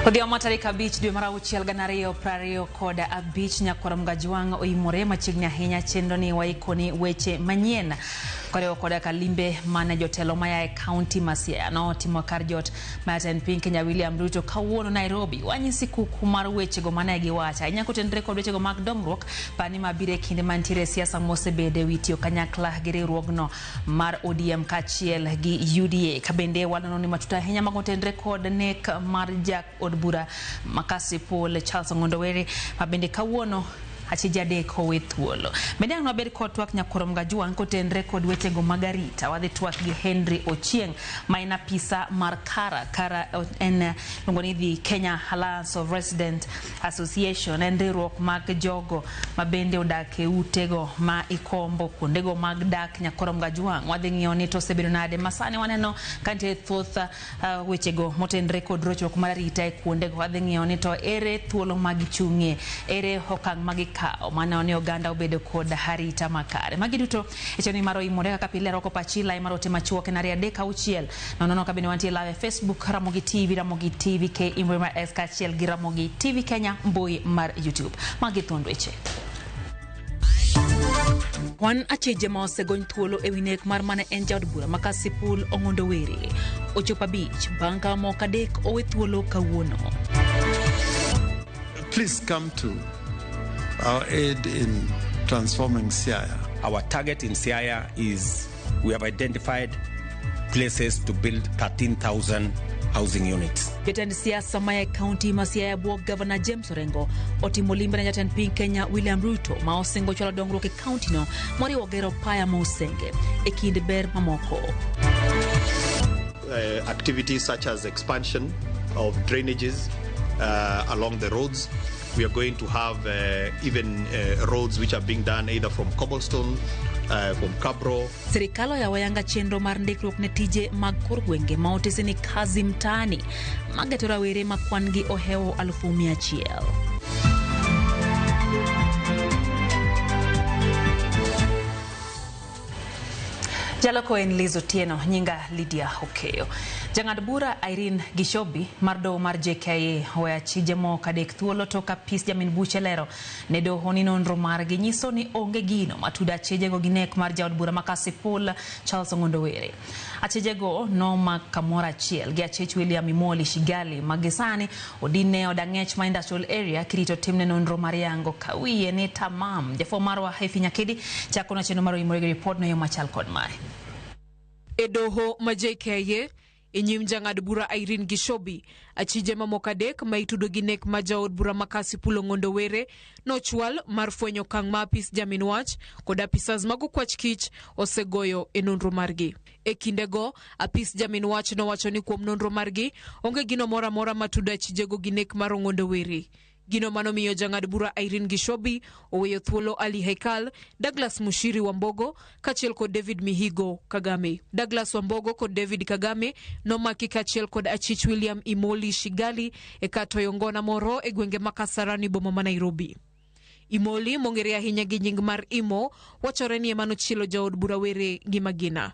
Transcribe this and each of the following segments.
Odhiambo tarik 5 dwe mar 6 2025 nyakwar Mgajwang' oimore machiegni ahinya chenro ni waikoni weche manyien koriwo koda ka limbe mane jotelo maya e kaunti ma Siaya notimo kar jot ma jatend piny Kenya William Ruto kawuono Nairobi. Wanyisi kuku mar wechego mane giwacho ahinya kotenore kod wechego mag dongruok pani mabiro e kinde mantiere siasa mosebede wi tiyo kanyakla gi riwruogno mar ODM kaachiel gi UDA. Ka bende wanono ni matut ahinya mago otenre kod nek mar ja od bura ma Kasipul Charles Ong'ondo Were ma bende kawuono achije adek owe thuolo. Bende ang' wabed kod twak nyakwar Mgajwang' kotenre kod wechego mag arita. Wadhi twak gi Henry Ochieng' ma en apisa mar KARA. KARA en iluongo ni the Kenya Alliance of Resident Association, en riwruok mag jogo ma bende odak e utego ma ikombo kuondego mag dak nyakwar Mgajwang'. Wadhi ng'iyo ni to osebedo nade ma sani waneno ka nitie thoth wechego motenre kod rochruok mar arita e kuondego. Wadhi ng'iyo ni to ere thuolo ma gichung'ie, ere okang' ma gikawo maneno ni oganda obedo kod arita makare. Magi duto e chenro mar Oimore kaka pile arwako pachi lai mar ote machuok en 2 3 6 0 0 ka bende wantie live e Facebook Ramogi TV, Ramogi TV K mbui mar X kaachiel gi Ramogi TV Kenya mbui mar YouTube. Magi thuond weche. Kwan acheje ma osegony thuolo e wi nek mar mane en jaod bura ma Kasipul Ong'ondo Were ochopo 5 bang' ka moko 3 owe thuolo kawuono. Please come to our aid in transforming Siaya. Our target in Siaya is we have identified places to build 13,000 housing units. Jatend siasa ma e kaunti ma Siaya buok Gavana James Orengo otimo limbe ne jatend piny Kenya William Ruto ma osingo chwalo dongruok e kaunti no moriwo gero paya ma Usenge e kind ber mamoko. Activities such as expansion of drainages along the roads. We are going to have even roads which are being done either from cobblestone, from Cabro. Sirikal oyawo yanga chenro mar ndikruok ne tije mag kor gwenge ma otese ni Kazi Mtaani mageto rawere ma kwan gi ohewo 100,000. Jaloko en Liz Otieno, nyinga Lydia Okeyo. Jang'ad bura Irene Gishobi mar doho mar JKIA oweyo achije moko 3 thuolo tok apis jamin buche lero ne doho ni nonro margi nyiso ni onge gino matudo achijego gi nek mar jaod bura ma Kasipul Charles Ong'ondo Were. Achijego nomak kamoro achiel gi achich William Imoli Shigali ma gi sani odin e od ang'ech ma Industrial Area kirito timne nonro mar yango ka wiye ni tamam. Jafwambo marwa Hefi Nyakedi chako na chenro mar Oimore gi ripod no yo machal kod mae. E doho ma JKIA e nyim jang'ad bura Irene Gishobi, achije mamoko 3 ma itudo gi nek ma jaod bura ma Kasipul Ong'ondo Were nochwal mar fwenyo okang' ma apis jamin wach kod apisas mag okwach kich osegoyo e nonro margi. E kindego, apis jamin wach nowacho ni kuom nonro margi onge gino moro amora matudo achijego gi nek mar Ong'ondo Were. Gino manomiyo jang'ad bura Irene Gishobi oweyo thuolo Ali Haikal, Douglas Mushiri Wambogo kaachiel kod David Mihigo Kagame. Douglas Wambogo kod David Kagame nomaki kaachiel kod achich William Imoli Shigali e kar toyo ngona moro e gwenge ma Kasarani boma ma Nairobi. Imoli mong'ere ahinya gi nying mar Imo wachore ni ema nochielo jaod bura Were gi magina.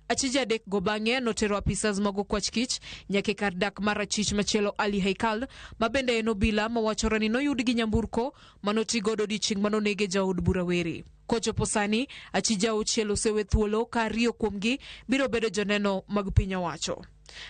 Achije 3 go bang'e notero apisas mag okwach kich nyaka e kar dak mar achich machielo Ali Haikal ma bende en obila mawachore ni noyud gi nyamburko manotigodo odiechieng' manonege jaod bura Were. Kochopo sani, achije 6 osewe thuolo ka 2 kuomgi biro bedo joneno mag piny owacho.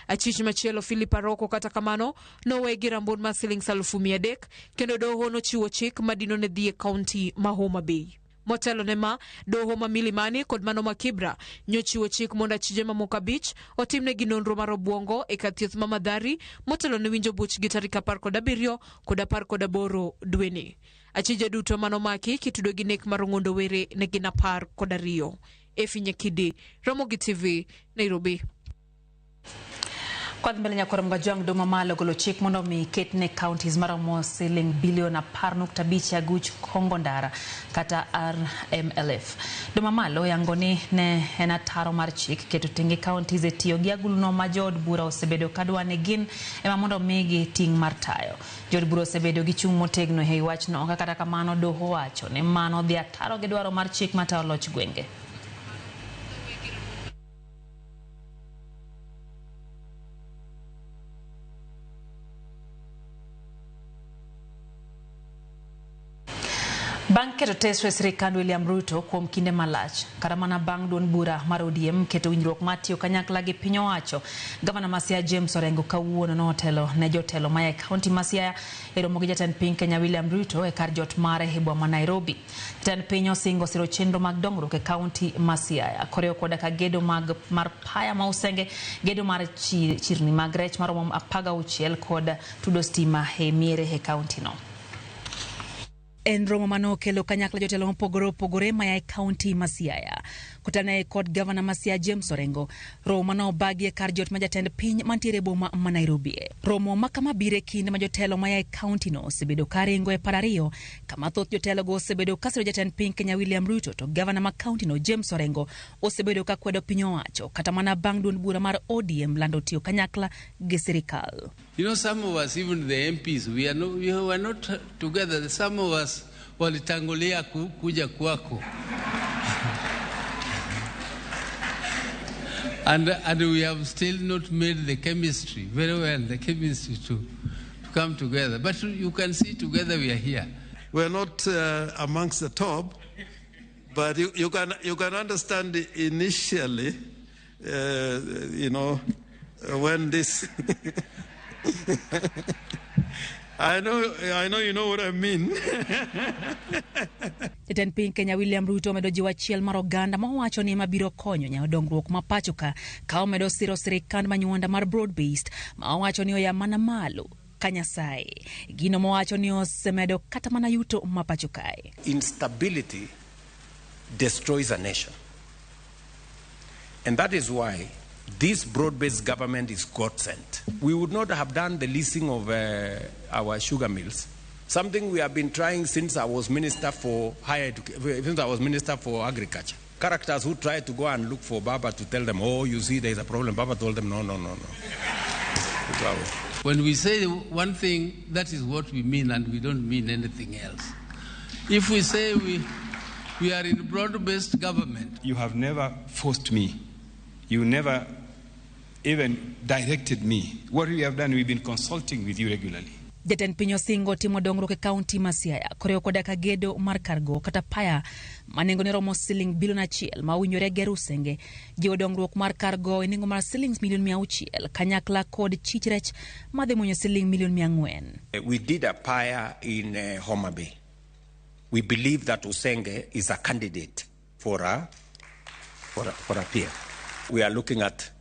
Achich machielo Philip Aroko kata kamano nowe gi rambun mar siling 300,000 kendo doho nochiwo chik madino ne dhi e kaunti ma Homa Bay. Motelo ne ma, doho ma Milimani kod mano ma Kibra nyochiwo chik mondo achije mamoko 5 otimnegi nonro mar obwongo e kar thieth ma Mathari motelo ne winjo buchgi tarik 17 kod 18 dweni. Achije duto manomaki kitudo gi nek mar Ong'ondo Were ne gin 12. Efi Nyakidi, Ramogi TV, Nairobi. Kwadhi mbele nyakwar Mgajwang' doho mamalo golo chik mondo mi ket ne counties maromo siling bilion 10.5 e aguch kongo ndara kata RMLF. Doho mamalo yango ni ne en ataro mar chik keto tenge counties e tiyo gi aguluno ma jood bura osebedo kadwa ni gin ema mondo migi ting' mar tayo. Jood bura osebedo gi chung' motegno e wachno ka kata kamano doho wacho ni mano dhi ataro gi dwaro mar chik matayo loch gwenge. Bang' keto teso e sirikand William Ruto kuom kinde malach, kata mana bang' duond bura mar ODM keto winjruok mar tiyo kanyakla gi piny owacho, gavana ma Siaya James Orengo kawuono notelo ne jotelo maya e kaunti ma Siaya e romo gi jatend piny Kenya William Ruto e kar jot mare e boma ma Nairobi. Jatend piny osingo siro chenro mag dongruok e kaunti ma Siaya, koriwo koda ka gedo mar paya ma Usenge, gedo mar chirni mag rech maromo 16 kod tudo stima e miere e kaunti no. En romo mane okelo kanyakla jotelo mopogore opogore maya e kaunti ma Siaya. Kutane kod gavana ma Siaya James Orengo, romo mane obagi e kar jot ma jatend piny mantiere e boma ma Nairobi. Romo ma kama biro e kinde ma jotelo maya e kaunti no osebedo ka ringo e par ariyo, kama thoth jotelo go osebedo ka siro jatend piny Kenya William Ruto, to gavana ma kaunti no James Orengo osebedo ka kwedo piny owacho kata mana bang' duond bura mar ODM lando tiyo kanyakla gi sirikal. You know, some of us, even the MPs, we were not together. Some of us walitangulia kuja kwako. And we have still not made the chemistry very well, the chemistry to come together. But you can see together we are here. We are not amongst the top, but you can understand initially, you know, when this... I know you know what I mean. Jatend piny Kenya William Ruto omedo jiwo achiel mar oganda ma owacho ni ema biro konyo nyayo dongruok ma pacho ka omedo siro sirikand manyuonda mar broad based ma owacho ni oya mana malo ka Nyasaye. Gino mowacho ni osemedo kata mana yuto ma pacho kae. Instability destroys a nation. And that is why this broad-based government is God-sent. We would not have done the leasing of our sugar mills, something we have been trying since I was minister for higher education, since I was minister for agriculture. Characters who tried to go and look for Baba to tell them, oh, you see, there is a problem. Baba told them, no, no, no, no. When we say one thing, that is what we mean, and we don't mean anything else. If we say we are in broad-based government. You have never forced me. You never even directed me. What we have done, we've been consulting with you regularly. Jatend piny osingo timo dongruok e kaunti ma Siaya koriwo koda ka gedo mar kargo kata paya ma nengone romo siling bilion 1 ma owinjore ger Usenge, jiwo dongruok mar kargo e nengo mar siling milion 600 kanyakla kod chich rech madhi muonyo siling milion 400. We did a paya in Homa Bay. We believe that Usenge is a candidate for a pier. We are looking at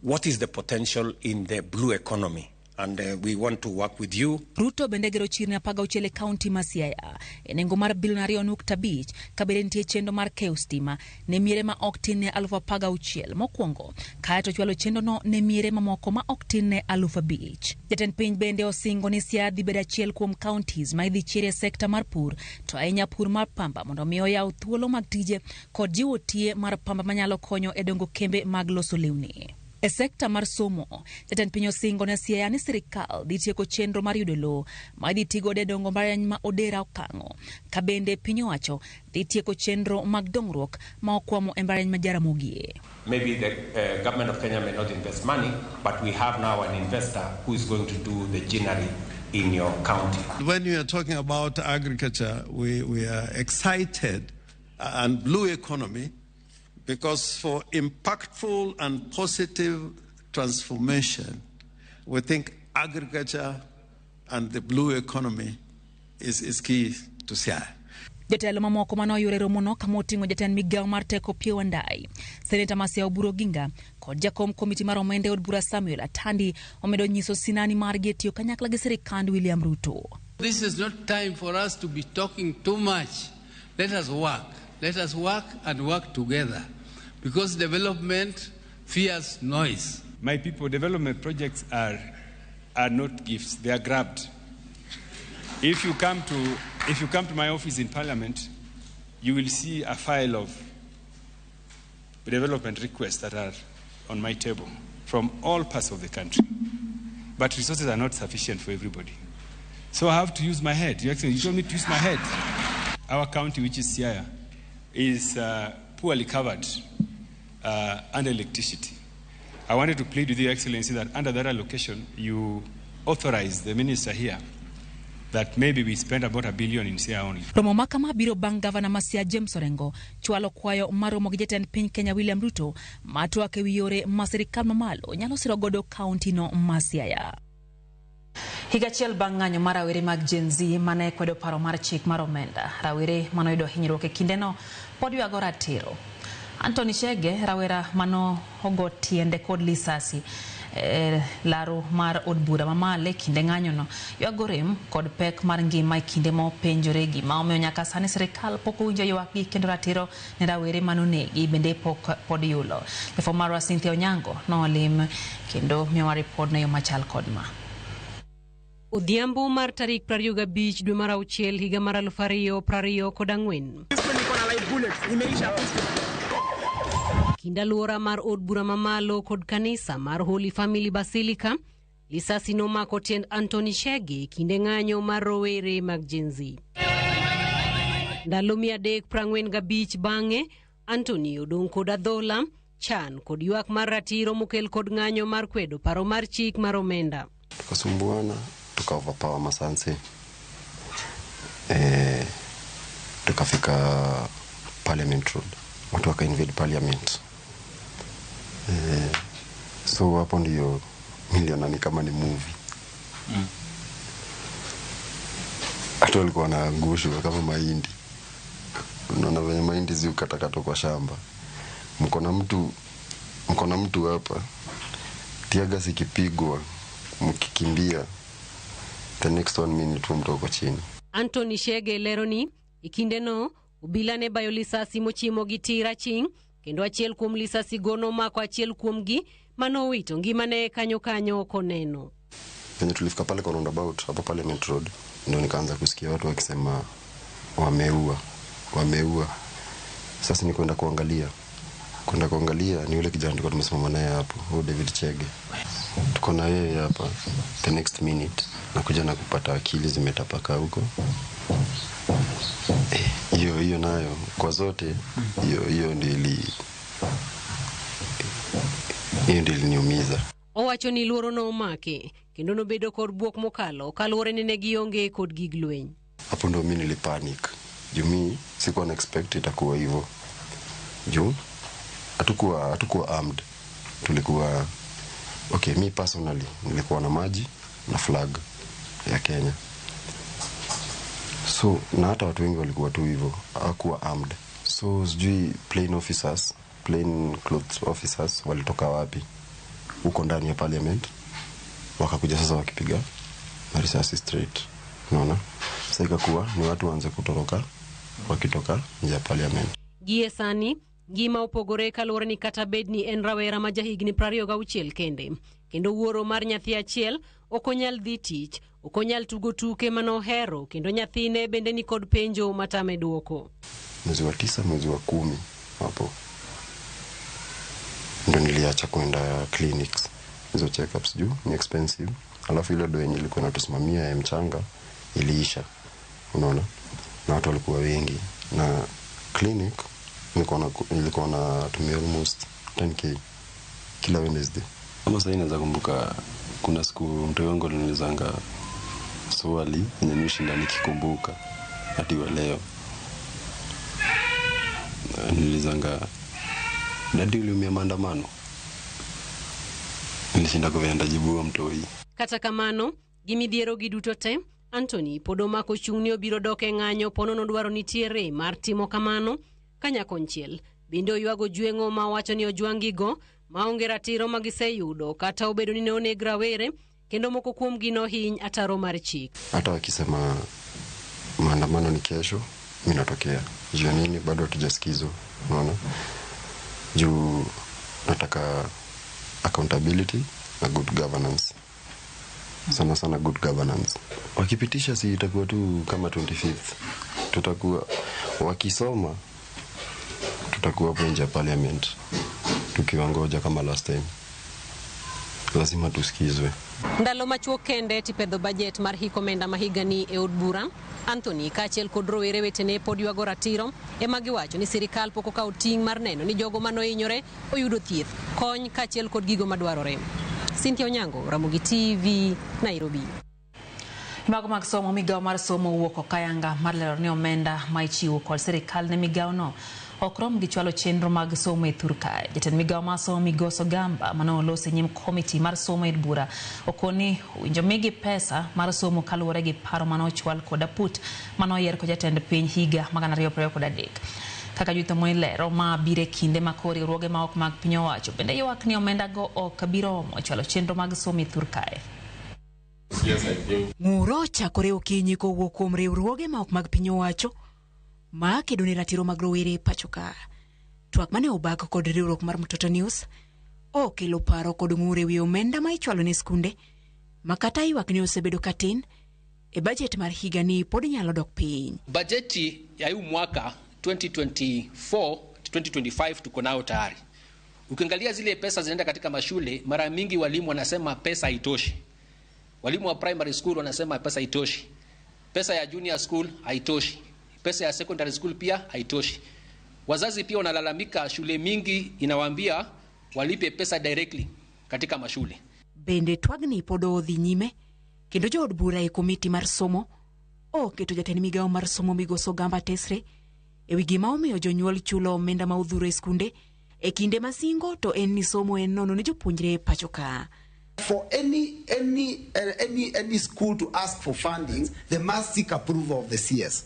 what is the potential in the blue economy, and we want to work with you. Ruto bende gero chirni 16 e kaunti ma Siaya e nengo mar bilion 2.5 ka bende nitie chenro mar keyo stima ne miere ma ok tin ne 16,000 mokwongo, kaeto chwalo chenrono ne miere mamoko ma ok tin ne 5,000. Jatend piny bende osingo ni Siaya dhi bedo achiel kuom counties ma idhi chiere e sekta mar pur, to ahinya pur mar pamba mondo mi oyaw thuolo mag tije kod jiwo tie mar pamba manyalo konyo e dongo kembe mag loso lewni. E sekta mar somo, jatend piny osingo ne Siaya ni sirikal dhi tieko chenro mar yudo lowo ma idhi tigodo e dongo mbalariany ma Odera Okang'o, ka bende piny owacho dhi tieko chenro mag dongruok ma okwamo e mbalariany ma Jaramogi. Maybe the government of Kenya may not invest money, but we have now an investor who is going to do the ginnery in your county. When you are talking about agriculture, we are excited and blue economy, because for impactful and positive transformation, we think agriculture and the blue economy is key to Siaya. Jotelo mamoko mane oyuoro e romono kama oting'o jatend migawo mar teko Opiyo Wandayi, Seneta ma Siaya Oburu Oginga kod jakom komiti mar omenda e od bura Samuel Atandi omedo nyiso sinani margi e tiyo kanyakla gi sirikand William Ruto. This is not time for us to be talking too much. Let us work. Let us work and work together, because development fears noise. My people, development projects are not gifts, they are grabbed. If you come to my office in Parliament, you will see a file of development requests that are on my table from all parts of the country. But resources are not sufficient for everybody. So I have to use my head. Your Excellency, you told me to use my head. Our county, which is Siaya, is poorly covered under electricity. I wanted to plead with Your Excellency that under that allocation, you authorize the minister here that maybe we spend about $1 billion in Siaya only. Romo makama biro bang' gavana ma Siaya James Orengo chwalo kwayo mar romo gi jatend piny Kenya William Ruto ma twak ewi yore ma sirikal mamalo nyalo siro godo kaunti no ma Siaya. Higa achiel bang' ng'anyo mar rawere mag Gen Z mane kwedo paro mar chik mar omenda, rawere manoyudo hinyruok e kindeno pod ywago ratiro. Anthony Chege, rawera mano ogo tiende kod lisasi laro mar od bura mamalo e kinde ng'anyono, ywago rem kod pek mar ngima e kinde mopenjore gima omiyo nyaka sani sirikal pok owinjo ywakgi kendo ratiro ne rawere manonegi bende pod yulo. Jafwambo marwa Cynthia Onyango nolim kendo miyowa ripodno e yo machal kod ma. Odhiambo mar tarik 25 dwe mar auchiel higa mar 2024. Kind alwora mar od bura mamalo kod kanisa mar Holy Family Basilica, lisasi nomako tiend Anthony Chege kinde ng'anyo mar rowere mag Gen Z. Ndalo 345 bang'e, Anthony odong' kod adhola, chan kod ywak mar ratiro mokel kod ng'anyo mar kwedo paro mar chik mar omenda. Tukasumbuana, tuka overpower Masanse. Tukafika Parliament Road. Watu waka invade Parliament. So hapo ndio niliona ni kama ni movie. Hata walikuwa wanaangushwa kama mahindi. Unaona venye mahindi ziukatakatwa kwa shamba. Mko na mtu hapa. Teargas ikipigwa, mkikimbia, the next 1 minute mtu uko chini. Anthony Chege lero ni e kindeno obila ne bayo lisasi mochimo gi tir aching' kendo achiel kuom lisasi go nomako achiel kuomgi manowito ngimane kanyo kanyo koneno. Venye tulifika pale kwa roundabout hapo Parliament Road, ndio nikaanza kusikia watu wakisema wameua, wameua. Sasa ni kwenda kuangalia. Kwenda kuangalia ni yule kijana tulikuwa tumesimama naye hapo, huyo David Chege. Tuko na yeye hapa, the next minute nakuja na kupata akili zimetapaka huko. Hiyo nayo kwa zote hiyo ndio iliniumiza. Owacho ni luoro nomake kendo nobedo kod buok mokalo kaluwore ni ne gionge kod gig lweny. Hapo ndo mimi nilipanic. Juu mimi sikuwa na expect itakuwa hivyo. Juu hatukuwa armed. Tulikuwa okay, mi personally nilikuwa na maji na flag ya Kenya. So na hata watu wengi walikuwa tu hivyo, hawakuwa armed. So sijui plain clothes officers walitoka wapi huko ndani ya Parliament, wakakuja sasa wakipiga marisasi straight. Unaona? Sasa ikakuwa ni watu waanze kutoroka wakitoka nje ya Parliament. Gie sani ngima opogore kaluwore ni kata bed ni en rawera ma jahigni 26 kende kendo wuoro mar nyathi achiel ok onyal dhi tich, ok onyal tugo tuke manohero kendo nyathine bende ni kod penjo matame duoko. Mwezi wa 9, mwezi wa 10 hapo ndo niliacha kwenda clinics. Hizo checkups juu ni expensive, alafu ile do yenye ilikuwa inatusimamia ya mchanga iliisha, unaona, na watu walikuwa wengi, na clinic nilikuwa natumia almost 10k kila Wednesday. Kama sasa naweza kumbuka kuna siku mtu wangu aliniulizanga swali yenye nishinda nikikumbuka hadi wa leo. Nilizanga, "Daddy, uliumia maandamano?" Nilishinda kuvenda jibu huo mtoi. Kata kamano, gi midhiero gi duto te, Anthony pod omako chung' ni obiro dok e ng'anyo ponono dwaro nitiere mar timo kamano kanyakonchiel. Bende oywago jweng'o ma owacho ni ojwang'gigo maonge ratiro ma giseyudo kata obedo ni ne oneg rawere kendo moko kuomgi nohiny ataro mar chik. Hata wakisema maandamano ni kesho, mimi natokea. Juu nini bado hatujasikizwa, unaona? Juu nataka Accountability na good governance. Sana sana good governance. Wakipitisha si itakuwa tu kama 25th. Tutakuwa wakisoma, tutakuwa hapo nje ya parliament tukiwangoja kama last time. Lazima tusikizwe. Ndalo machuok kende tipedho bajet mar hik omenda ma higani e od bura, Anthony kaachiel kod rowere wetene pod ywago ratiro ema giwacho ni sirikal pok okawo ting' mar neno ni jogo manohinyore oyudo thieth, kony kaachiel kod gigo madwarore. Cynthia Onyango, Ramogi TV, Nairobi. Mago mag somo, migawo mar somo owuok okayanga mar lero ni omenda ma ichiwo kod sirikal ne migawono ok rom gi chwalo chenro mag somo e thur kae. Jatend migawo mar somo Migosi Ogamba mane oloso e nyim komiti mar somo e bura okoni owinjo migi pesa mar somo kaluwore gi paro mane ochwal kod aput mane oyier kod jatend piny higa 2023. Kaka Judith Omoni lero, ma biro e kinde ma koro riwruoge ma ok mag piny owacho bende ywak ni omenda go ok bi romo chwalo chenro mag somo e thur kae. Ng'uro ochakore okinyi kowuok kuom riwruoge ma ok mag piny owacho ma kedo ne ratiro mag rowere e pacho ka. Twak mane obag kod riwruok mar Mtoto News okelo paro kod ng'ur ewi omenda ma ichwalo ne skunde ma kata ywak ni osebedo katin e bajet mar higani pod nyalo dok piny. Bajeti ya huu mwaka 2024 2025 tuko nayo tayari. Ukiangalia zile pesa zinaenda katika mashule, mara mingi walimu wanasema pesa haitoshi. Walimu wa primary school wanasema pesa haitoshi. Pesa ya junior school haitoshi. Pesa ya secondary school pia haitoshi. Wazazi pia wanalalamika, shule mingi inawaambia walipe pesa directly katika mashule. Bende twagni pod odhi nyime kendo jood bura e komiti mar somo oketo jatend migawo mar somo Migosi Ogamba tesre ewi gima omiyo jonyuol chulo omenda ma odhuro e skunde e kinde ma singo to en ni somo en nono ne jopuonjre e pacho ka. For any school to ask for funding, they must seek approval of the CS.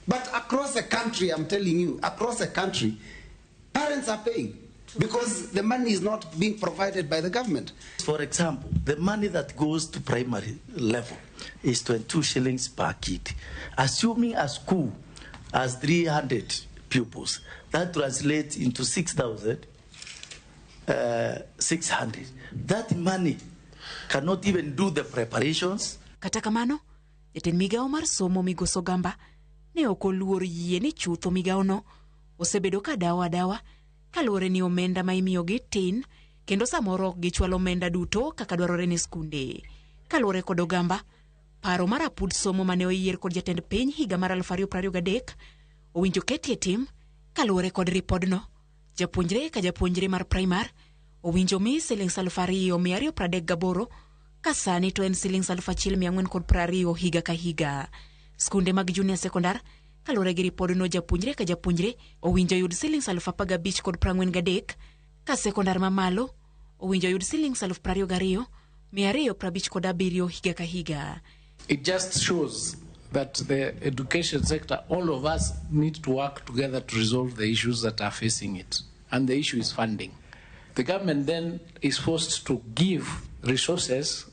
But across the country, I'm telling you, across the country, parents are paying because the money is not being provided by the government. For example, the money that goes to primary level is 22 shillings per kid. Assuming a school has 300 pupils, that translates into 6,600. That money cannot even do the preparations. Kata kamano, jatend migawo mar somo Migosi Ogamba ne ok oluor yie ni chutho migawono osebedo ka dawo adawa kaluwore ni omenda ma imiyogi tin kendo samoro ok gichwal omenda duto kaka dwarore ne skunde. Kaluwore kod Ogamba, paro mar apud somo mane oyier kod jatend piny higa mar 2023 owinjo ketie tim kaluwore kod ripodno. Japuonjre ka japuonjre mar primar owinjo mi siling 2,238 ka sani to en siling 1,420 higa ka higa. Skunde mag junior sekondar kaluwore gi ripodno japuonjre ka japuonjre owinjo yud siling 15,043 ka sekondar mamalo owinjo yud siling 22,257 higa ka higa. It just shows that the education sector, all of us need to work together to resolve the issues that are facing it. And the issue is funding. The government then is forced to give resources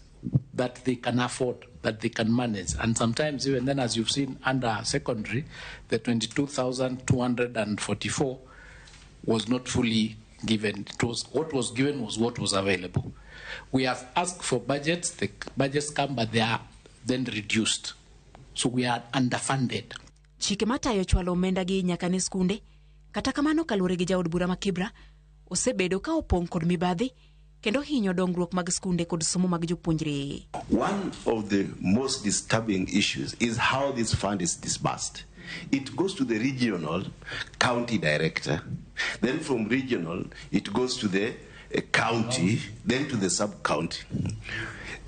that they can afford, that they can manage. And sometimes even then, as you've seen under secondary, the 22,244 was not fully given. It was, what was given was what was available. We have asked for budgets, the budgets come, but they are then reduced. So we are underfunded. Chike matayo chwalo omenda gi nyaka ne skunde, kata kamano kaluwore gi jaod bura ma Kibra, osebedo ka opong' kod mibadhi kendo hinyo dongruok mag skunde kod somo mag jopuonjre. One of the most disturbing issues is how this fund is disbursed. It goes to the regional county director, then from regional it goes to the county, then to the sub-county.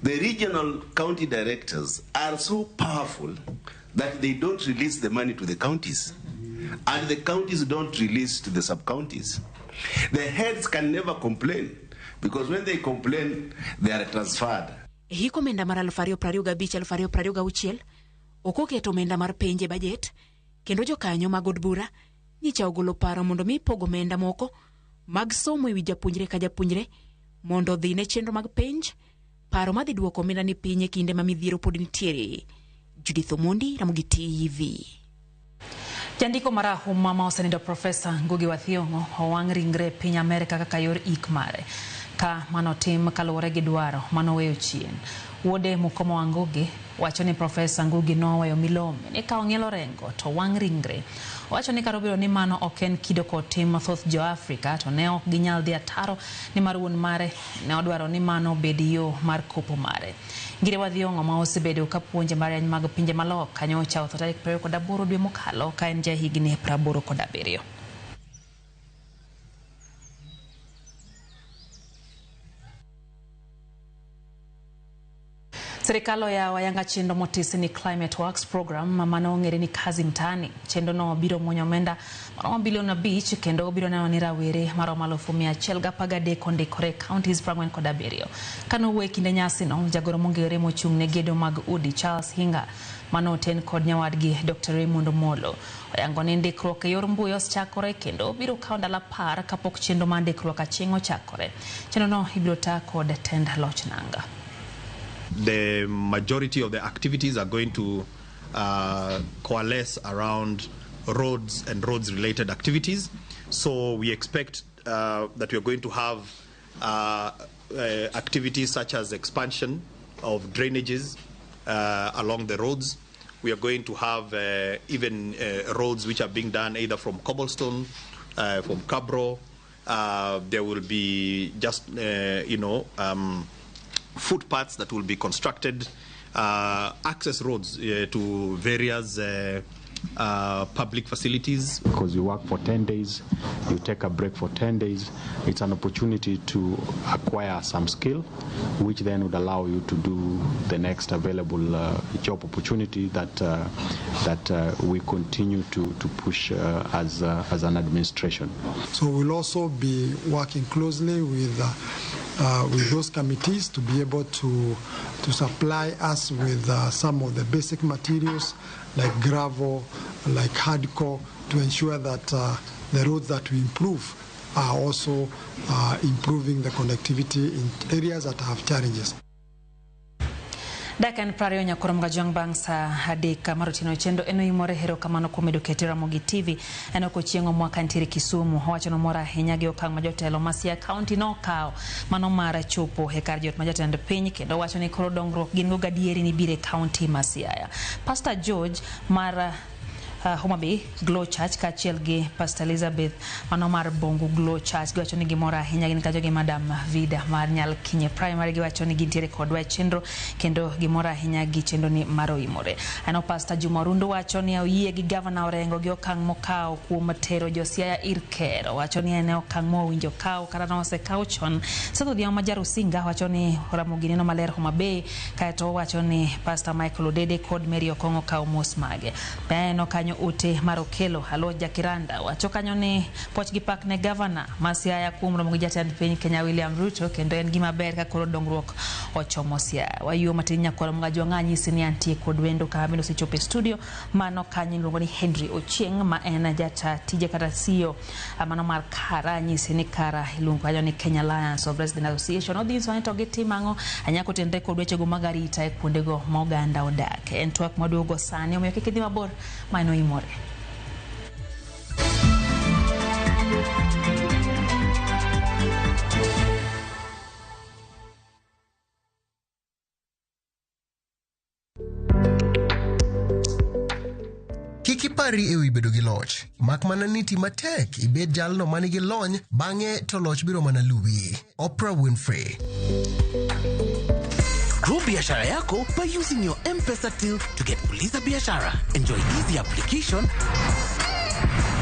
The regional county directors are so powerful that they don't release the money to the counties, and the counties don't release to the sub-counties. The heads can never complain, because when they complain, they are transferred. E hik omenda mar 2025-2026 ok oketo omenda mar penj e bajet kendo jokanyo mag od bura nyicha ogolo paro mondo mi pog omenda moko mag somo ewi japuonjre ka japuonjre mondo odhi ne chenro mag penj, paro madhi duoko omenda ni piny e kinde ma midhiero pod nitiere. Judith Omondi, Ramogi TV. Jandiko marahuma ma osenindo Profesa Ngugi wa Thiong'o owang' ringre piny Amerka kaka yor ik mare. Ka mano tim kaluwore gi dwaro manoweyo chien. Wuode Mukomo wa Ngugi wacho ni Profesa Ngugi noweyo milome ni ka ong'ielo rengo to wang' ringre. Owacho ni kar obedo ni mano ok en kido kod tim mathoth jo Afrika to ne ok ginyal dhi ataro nimar wuon mare ne odwaro ni mano obed yo mar kopo mare. Ngire wa Thiong'o ma osebedo ka puonje mbalariany mag pinje maloka nyocha otho tarik 28 dwe mokalo ka en jahigni 87. Sirikal oyawo ayanga chenro motisi ni Climate Works Program mano ong'ere ni Kazi Mtaani. Chenro no biro muonyo omenda maromo bilion 5 kendo obiro neno ni rawere maromo 113,000 ondikore e counties 47. Kane owuoyo e kinde nyasino, jagoro mong'ere mochung' ne gedo mag udi Charles Hinga mano oten kod nyawadgi Dr. Raymond Omolo oyango ni ndikruok e yor mbui osechakore kendo biro kawo ndalo 10 kapok chenro mar ndikruok aching' ochakore. Chenro no ibiro ta kod tend loch nanga. The majority of the activities are going to coalesce around roads and roads-related activities. So we expect that we are going to have activities such as expansion of drainages along the roads. We are going to have even roads which are being done either from cobblestone, from cabro. There will be just, footpaths that will be constructed, access roads to various public facilities. Because you work for 10 days, you take a break for 10 days. It's an opportunity to acquire some skill, which then would allow you to do the next available job opportunity that we continue to push as an administration. So we'll also be working closely with those committees to be able to supply us with some of the basic materials like gravel, like hardcore, to ensure that the roads that we improve are also improving the connectivity in areas that have challenges. Dakika en 20 nyakoro mga bang' saa 3 mar otieno chendo eno imore hero kamano kuom medo kete Ramogi TV. En ok ochieng'o mwaka ntiere Kisumu. Owacho nomor ahinya gi okang' ma jotelo ma Siaya County nokawo mano mar chopo e kar jot ma jatend piny kendo wacho ni koro dongruok gin go gadieri ni biro e county ma Siaya. Pastor George mar Homa Bay Glow Church kaachiel gi Pastor Elizabeth mano mar Bongo Glow Church giwacho ni gimor ahinya gin kajo gi Madam Vida mar Nyalkinye Primary giwacho ni gintiere kodwa e chenro kendo gimor ahinya gi chenro ni mar oimore. Ano Pastor Juma Rundu wacho ni oyie gi Governor Orengo gi okang' mokawo kuom tero jo Siaya ir ker. Wacho ni en okang' mowinjo kawo kata nosekawo chon. Seth Odhiambo ma Jarusinga wacho ni Ramogi neno maler Homa Bay kaeto wacho ni Pastor Michael Odede kod Mary Okong'o kawo mos mage. Aneno kanyo ute mar Okelo Alo Jakiranda wacho kanyo ni poch gi pak ne Governor ma Siaya kuom romo gi jatend piny Kenya William Ruto kendo en gima ber ka koro dongruok ochomo Siaya. Wayuo matin nyakwaro Mgajwang'a nyisi ni antie kod wendo ka bende osechopo e studio mano kanyo iluongo ni Henry Ochieng' ma en jata tije kata CEO mano mar Kara nyisi ni Kara iluongo kanyo ni Kenya Alliance of Resident Association. Odhi nyiso ni to gitimo ang'o anyako tenre kod wechego mag arita e kuondego ma oganda odake. En twak maduogo sani omiyo kik idhi mabor mano imore. Kik ipari ewi bedo gi loch, mak mana ni ti matek ibed jalno manigi lony, bang'e to loch biro mana luwi. Oprah Winfrey. Grow biashara yako by using your M-Pesa till to get Fuliza Biashara. Enjoy easy application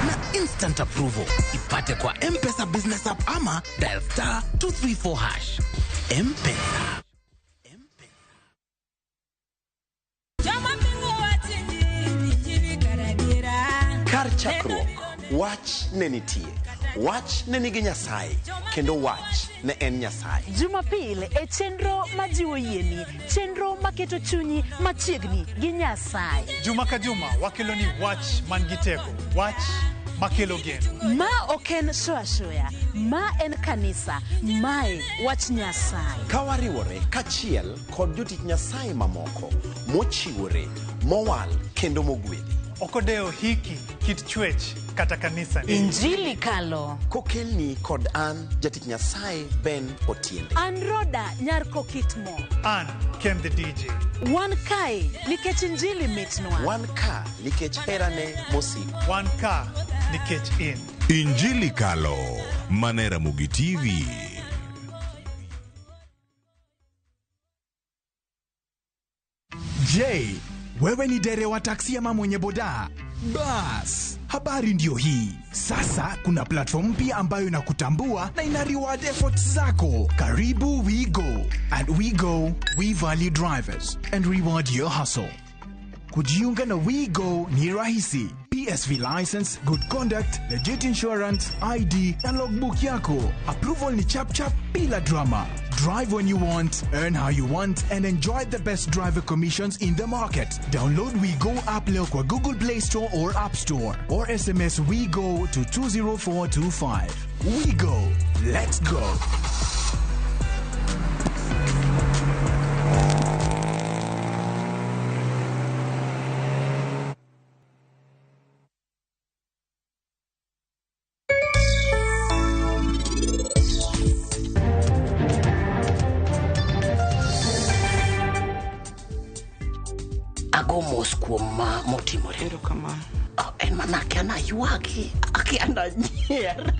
na instant approval. Ipate kwa M-Pesa Business App ama dial *234#. M-Pesa. Kar chakruok, wach ne nitie. Wach ne nigi Nyasaye, kendo wach ne en Nyasaye. Jumapil e chenro majiwo yieni, chenro maketo chunyi machiegni gi Nyasaye. Juma ka juma wakelo ni wach man gi teko, wach makelo geno. Ma ok en shoya shoya, ma en kanisa, mae wach Nyasaye. Ka wariwore kachiel kod jotich Nyasaye mamoko mochiwore, mowal kendo mogwedhi. Ok odewo hiki, kit chwech kata kanisa. Injili kalo. Kokelni kod an jatich Nyasaye Ben Otiende. An Roda nyar Kokitmo. An Ken the DJ. Wan kae nikech injili mitnwa. Wan ka nikech herane mosiko. Wan ka nikech in. Injili Kalo, mane Ramogi TV. Je, wewe ni dereva wa taksi ama mwenye boda? Bas, habari ndiyo hii. Sasa kuna platform mpya ambayo inakutambua na ina reward efforts zako. Karibu WeGo. At WeGo, we value drivers and reward your hustle. Kujiunga na WeGo ni rahisi. PSV license, good conduct, legit insurance, ID na logbook yako. Approval ni chap chap bila drama. Drive when you want, earn how you want, and enjoy the best driver commissions in the market. Download WeGo app leo kwa Google Play Store or App Store, or SMS WeGo to 20425. WeGo. Let's go. Ago mos kuom ma motimore. Erokamano. Oh, en mana akia naywagi, akia nanyier.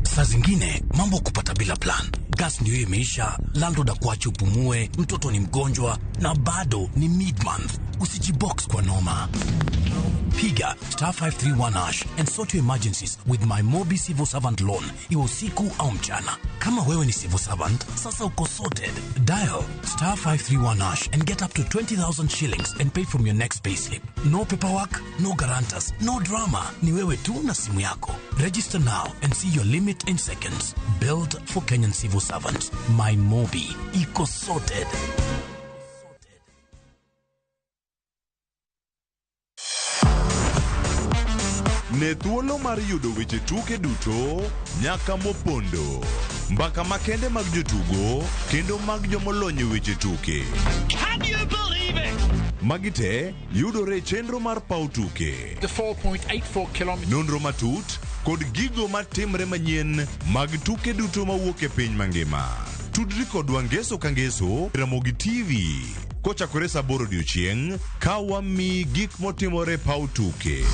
Saa zingine mambo kupata bila plan. Gas ndio imeisha, landlord akuache upumue, mtoto ni mgonjwa na bado ni mid month. Usijibox kwa noma. Piga star 531 hash and sort your emergencies with my Mobi Civil Servant Loan, iwe usiku au mchana. Kama wewe ni civil servant, sasa uko sorted. Dial star 531 hash and get up to 20,000 shillings and pay from your next payslip. No paperwork, no guarantors, no drama. Ni wewe tu na simu yako. Register now and see your limit in seconds. Built for Kenyan civil servants. My Mobi. Iko sorted. Ne thuolo mar yudo weche tuke duto nyaka mopondo, mbaka makende mag jotugo kendo mag jomolony e weche tuke. Can you believe it? Magi te yudore e chenro mar paw tuke. The 4.84 kilometers. Nonro matut kod gigo matimre manyien mag tuke duto mawuok e piny mangima. Tudri kodwa ngeso ka ngeso Ramogi TV kochakore saa 8 odiochieng' ka wamiyi gik motimore e paw tuke.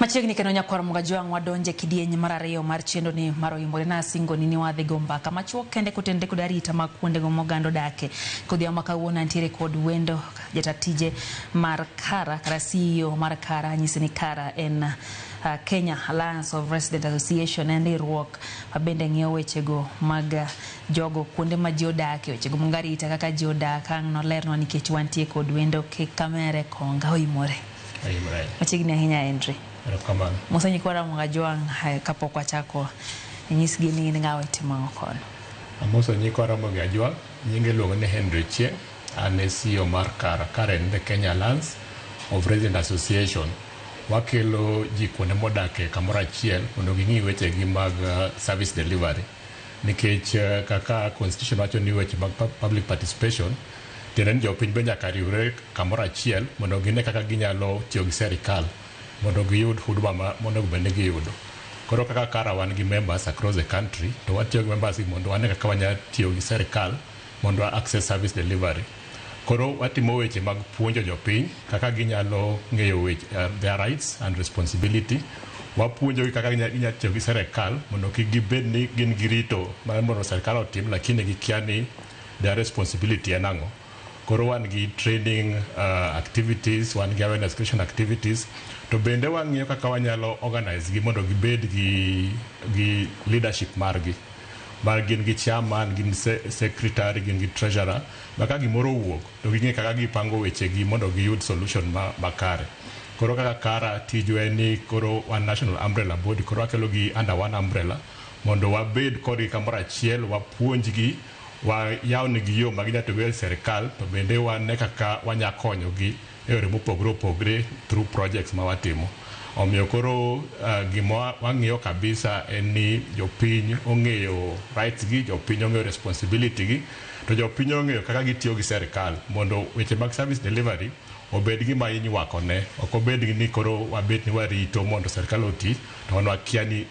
Machiegni kendo nyakwar Mugajwang' wadonje kidieny mar ariyo mar chenro ni mar Oimore na singo ni wadhi go mbaka machuok kende kotenore kod arita mag kuondego moganda odake. Kodhiambo ma kawuono antiere kod wendo jata tije mar Kara, kata CEO mar Kara, nyise ni Kara en Kenya Alliance of Resident Association, en riwruok ma bende ng'iyo wechego mag jogo kuonde ma ji odake, wechego mag arita kaka ji odak. Ang' nolernwa nikech wantie kod wendo Kamere Konga. Oimore. Oimore. Machiegni ahinya Henry. Erokamano. Musa nyikwara Mugajwang' kapok wachako inyisgi ni in ng'awa itimo ang'o kono. Amoso nyikwa Ramogi Ajwang', nyinge iluongo ni Henry Chieng', an e CEO mar Kara. Kara en the Kenya Alliance of Resident Association. Wakelo ji kuonde modake kamoro achiel mondo ging'i wechegi mag service delivery. Nikech kaka constitution wacho ni weche mag public participation, tiende ni jopiny be nyaka riwre kamoro achiel mondo gine kaka ginyalo tiyo gi serikal mondo giyud huduma monego bed ni giyudo. Koro kaka Kara wan gi members across the country, to watiyo gi members mondo wane kaka wanyalo tiyo gi serikal mondo access service delivery. Koro watimo weche mag puonjo jopiny kaka ginyalo ng'eyo weche, their rights and responsibility. Wapuonjogi kaka ginyalo tiyo gi serikal mondo kik gibed ni gin gi rito mar mondo serikal otim, lakini gikia ni their responsibility en ang'o. Koro wan gi training activities, wan gi awareness creation activities, to bende wang'iyo kaka wanyalo organize gi mondo gibed gi leadership margi. Mar gin gi chairman, gin secretary, gin gi treasurer, ma ka gimoro owuok to ging'e kaka gipango wechegi mondo giyud solution makare. Koro kaka Kara tijwa en ni koro wan national umbrella body, koro wakelo gi under one umbrella Mondo wabed kodgi kamoro achiel, wapuonjgi, wayawnegi yo ma ginya tiyogo e sirkal, to bende wane kaka wanya konyogi e yore mopogore opogore through projects ma watimo. Omiyo koro gima wang'iyo kabisa en ni jopiny ong'eyo rights gi, jopiny ong'eyo responsibility gi, to jopiny ong'eyo kaka gitiyo gi sirkal mondo weche mag service delivery obed gima inywako ne, ok obed ni koro wabet ni warito mondo sirkal oti to wan wakia ni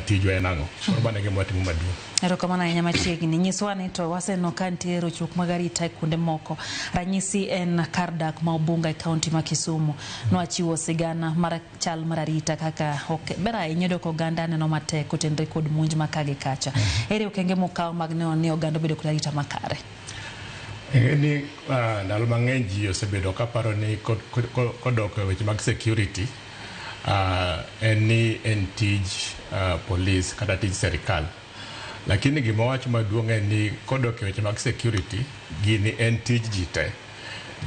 tijwa en ang'o. Koro mano e gima watimo maduong'. Erokamano ahinya machiegni. Nyiswa ni to waseneno ka nitie rochruok mag arita e kuonde moko. Ranyisi en kar dak ma Ubunga e kaunti ma Kisumu. Nwachiwo sigana mar chal mar arita kaka ok ber ahinya yudo ka oganda neno matek kotenore kod monj ma ka gi kacha. Ere okenge mukawo mag neno ni oganda obedo kod arita makare? Ing'e ni ndalo mang'eny ji osebedo kaparo ni kodok e weche mag security en ni en tij polis kata tij serikal. Lakini gima wach maduong' en ni kodok e weche mag security, gini en tij ji te.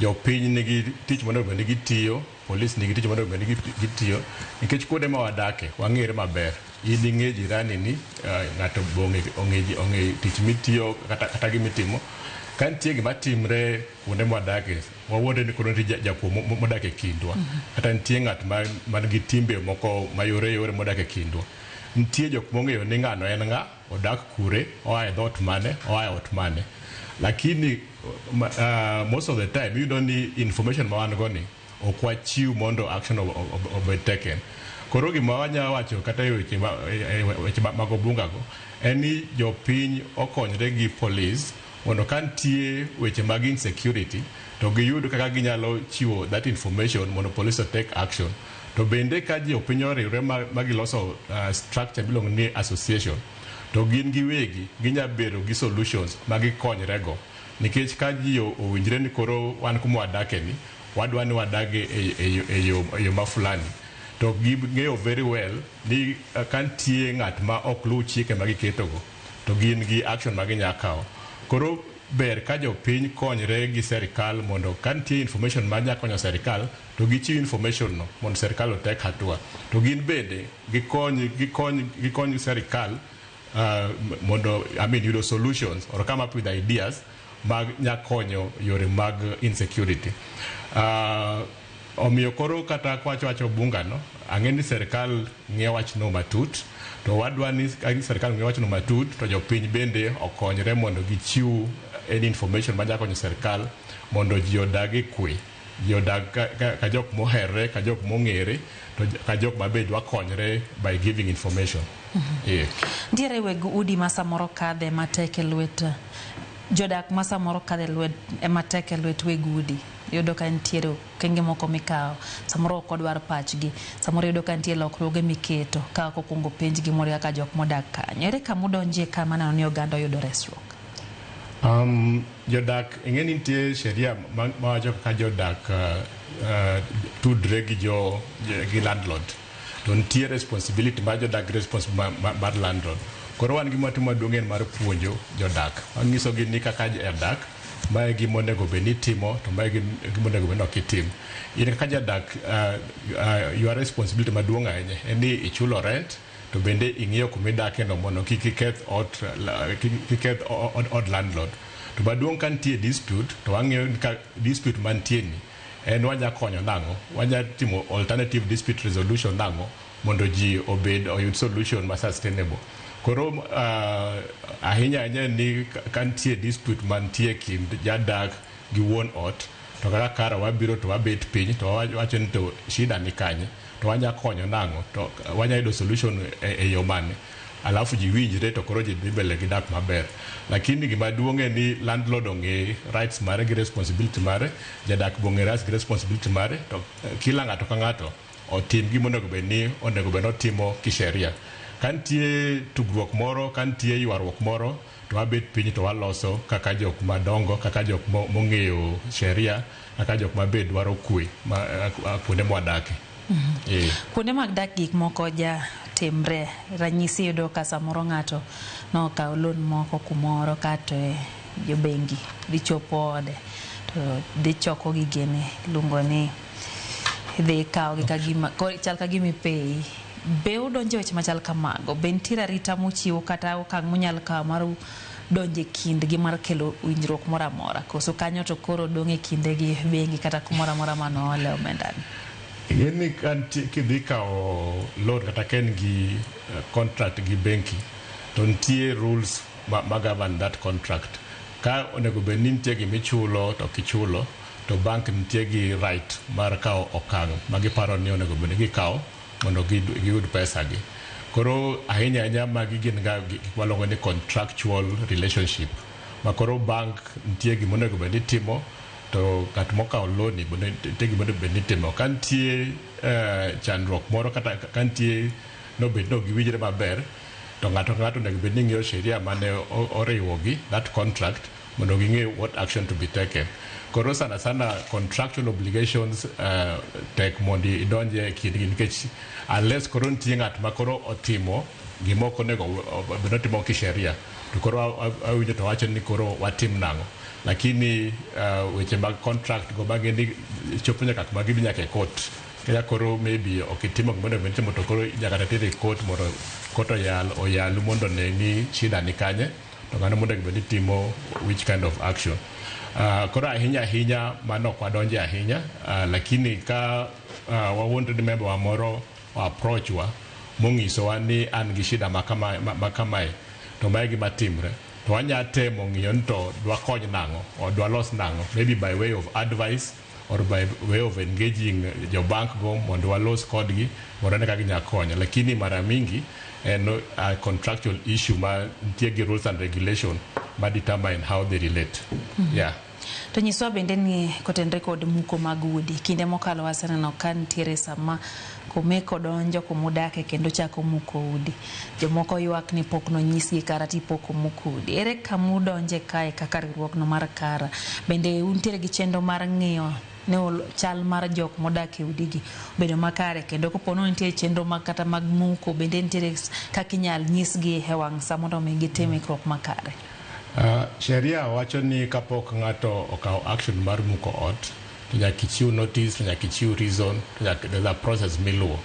Jopiny nigi tich monego bed ni gitiyo, polis nigi tich monego bed ni gitiyo, nikech kuonde ma wadake wang'ere maber. In ing'e jirani ni, ng'ato be ong'e tich mitiyo kata gimitimo. Ka nitie gima timre kuonde mwadake, wawuondre ni koro nitie jakuo modak e kindwa. Kata nitie ng'at man gi timbe moko mayore yore modak e kindwa. Nitie jok mong'eyo ni ng'ano en ng'a, odak kure, oa e dhoot mane, oa e ot mane. Lakini most of the time iyudo ni information ma wan go ni ok wachiw mondo action obed taken. Koro gima wanya wacho kata e weche mag Obunga go en ni jopiny okonyre gi police mondo ka nitie weche mag insecurity to giyud kaka ginyalo chiwo that information mondo police o take action. To bende ka jopiny oriwre ma giloso structure miluongo ni association, to gin giwegi ginya bedo gi solutions ma gikonyre go. Nikech ka ji owinjre ni koro wan kuma wadake ni, wadwa ni wadag e yo ma fulani. To ging'eyo very well ni ka nitie ng'at ma ok luw chike ma giketogo, to gin gi action ma ginya kawo. Koro ber ka jopiny konyre gi serikal mondo ka nitie information ma nya konyo serikal, to gichiw information no mondo serikal o take hatua. To gin bende gikony serikal mondo, I mean, yudo solutions or come up with ideas mag nya konyo yore mag insecurity. Omiyo koro kata kwacho wacho Obunga no, ang'e ni serikal ng'iyo wachno matut, to wadwa ni ka serikal ng'iyo wachno matut, to jopiny bende okonyre mondo gichiw any information manya konyo serikal mondo ji odag e kwe. Ji odag ka jok moherre, ka jok mong'ere, to ka jok mabe dwa konyre by giving information. Yeah. Ntiere weg udi ma samoro kadhe matek e lwet jodak ma samoro kadhe lwet matek e lwet weg udi. Iyudo ka nitiere okenge moko mikawo, samoro ok odwar pachgi, samoro iyudo ka nitie lokruoge miketo ka ok okwongo penjgi mondo kaka jok modak kanyo. Ere kama udonje ka maneno ni oganda oyudo resruok? Jodak, ing'e ni nitie sheria mawacho kaka jodak tudre gi gi landlord. To nitie responsibility mar jodak gi responsibility mar landlord. Koro wan gima watimo maduong' en mar puonjo jodak. Wanyisogi ni kaka jadak, mae gima onego bed ni itimo to mae gima onego bed ni ok itim. In kaka jadak, your responsibility maduong' ahinya en ni ichulo rent, to bende ing'iyo kuma idake no mondo kik iketh ot, kik iketh od landlord. To maduong' ka nitie dispute, to wang'iyo ni ka dispute mantie ni en wanya konyo nang'o, wanya timo alternative dispute resolution nang'o mondo ji obed oyud solution ma sustainable. Koro ahinya ahinya ni ka nitie dispute mantie kind jadak gi wuon ot, to kaka kara wabiro to wabet piny to wawacho ni to shida ni kanye, to wanya konyo nang'o, to wanya yudo solution e yo mane. Alafu ji winjre to koro ji dhi mbele gi dak maber. Lakini gima duong' en ni landlord ong'e rights mare gi responsibility mare, jadak be ong'e rights gi responsibility mare, to kila ng'ato ka ng'ato otim gima onego bed ni onego bed ni otimo kisheria. Ka nitie tugruok moro, ka nitie ywaruok moro, to wabet piny to waloso kaka jok madongo, kaka jok mong'eyo sheria, kaka jok mabe dwaro kwe kuonde mwadake. Kuonde mag dak gik moko ja timre. Ranyisi yudo ka samoro ng'ato nokawo loan moko kumoro kato jo bengi dhi chopo ode to dhi choko gigene iluongo ni dhi kawogi ka gima chal ka gima ipeyi. Be udonjo e weche machal kamago? Be nitiere arita muchiwo kata okang' munyalo kawo mar donjo e kindgi mar kelo winjruok moro amora? Koso kanyo to koro dong' e kinde gi bengi kata kumoro amora mane oole omendani? Ing'e ni ka nitie kidhi kawo loan kata ka in gi contract gi benki to nitie rules ma govern that contract. Ka onego bed ni nitie gima ichulo to ok ichulo to bank nitie gi right mar kawo okang' ma giparo ni onego bed ni gikawo mondo giyud pesa gi. Koro ahinya ahinya magi gin ga gik waluongo ni contractual relationship ma koro bank nitie gima onego bed ni timo to ng'at mokawo loan ni bende nitie gima onego bed ni timo. Ka nitie chandruok moro kata ka nitie nobed ni ok giwinjre maber to ng'ato ka ng'ato onego bed ni ng'iyo sheria mane oriwogi that contract mondo ging'e what action to be taken. Koro sana sana contractual obligations tek mondo idonje e kindgi nikech unless koro nitie ng'at ma koro otimo gima ok onego bed ni otimo kisheria to koro awinjo to wacho ni koro watim nang'o. Lakini weche mag contract go magi ni chopo nyaka kuma gidhi nyaka e court. Kaya koro maybe ok itimo gima onego bed ni itimo to koro nyaka teri e court mondo court oyal oyalu mondo one ni shida ni kanye to ng'ano monego bed ni timo which kind of action. Koro ahinya ahinya mano ok wadonje ahinya lakini ka wawuondre ni member wa moro o approach wa mong'isowa ni an gi shida ma kamae to mae gima timre to wanya temo ng'iyo ni to dwakony nang'o or dwalos nang'o maybe by way of advice or by way of engaging jo bank go mondo walos kodgi mondo wane kaka ginya konyo. Lakini mara mingi en a contractual issue ma nitie gi rules and regulation ma determine how they relate. Yeah. To nyiswa bende ni kotenre kod muko mag udi, kinde mokalo waseneno ka nitiere sama komeko donjo kumudake kendo chako muko udi. Jomoko ywak ni pok nonyisgi kara ti pok omuk udi. Ere kamudonje kae kaka riwruogno mar Kara? Bende untiere gi chenro mar ng'iyo ne chal mar jok modak e udigi obedo makare kendo kopo ni nitie chenro mag kata mag muko bende nitiere kaka inyal nyisgi e wang' sa mondo mi gitim ikruok makare? Sheria wacho ni kapok ng'ato okawo action mar muko ot to nyaka ichiw notice, to nyaka ichiw reason, to nyaka there's a process miluwo.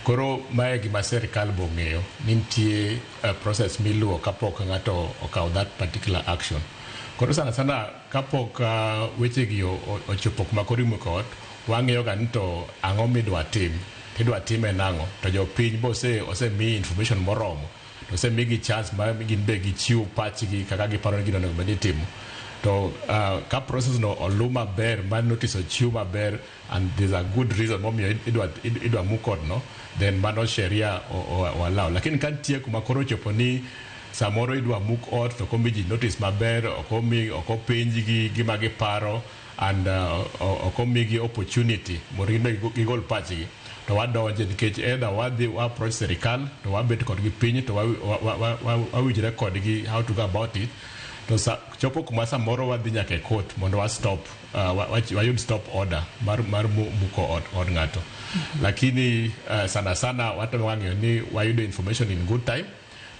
Koro mae gima sirikal bong'eyo ni nitie process miluwo kapok ng'ato okawo that particular action. Koro sana sana kapok weche gi ochopo kuma koro imuko ot, wang'iyo ga ni to ang'o midwa tim, tidwa time nang'o, to jopiny be osemi information moromo, to osemigi chance ma gin be gichiw pachgi kaka giparo ni gino onego bed ni itimo. To ka process no oluw maber ma notice ochiw maber and there's a good reason momiyo idwa muk odno, then mano sheria o allow. Lakini ka nitie kuma koro ochopo ni samoro idwa muk ot to ok omi ji notice maber, ok openjgi gima giparo and ok omigi opportunity mondo gin be gigol pachgi, to wadonje nikech either wadhi wa approach sirikal to wabet kodgi piny to wawinjre kodgi how to go about it. To chopo kuma samoro wadhi nyaka e court mondo wa stop wayud stop order mar muko od ng'ato. Lakini sana sana watemo ng'iyo ni wayudo information in good time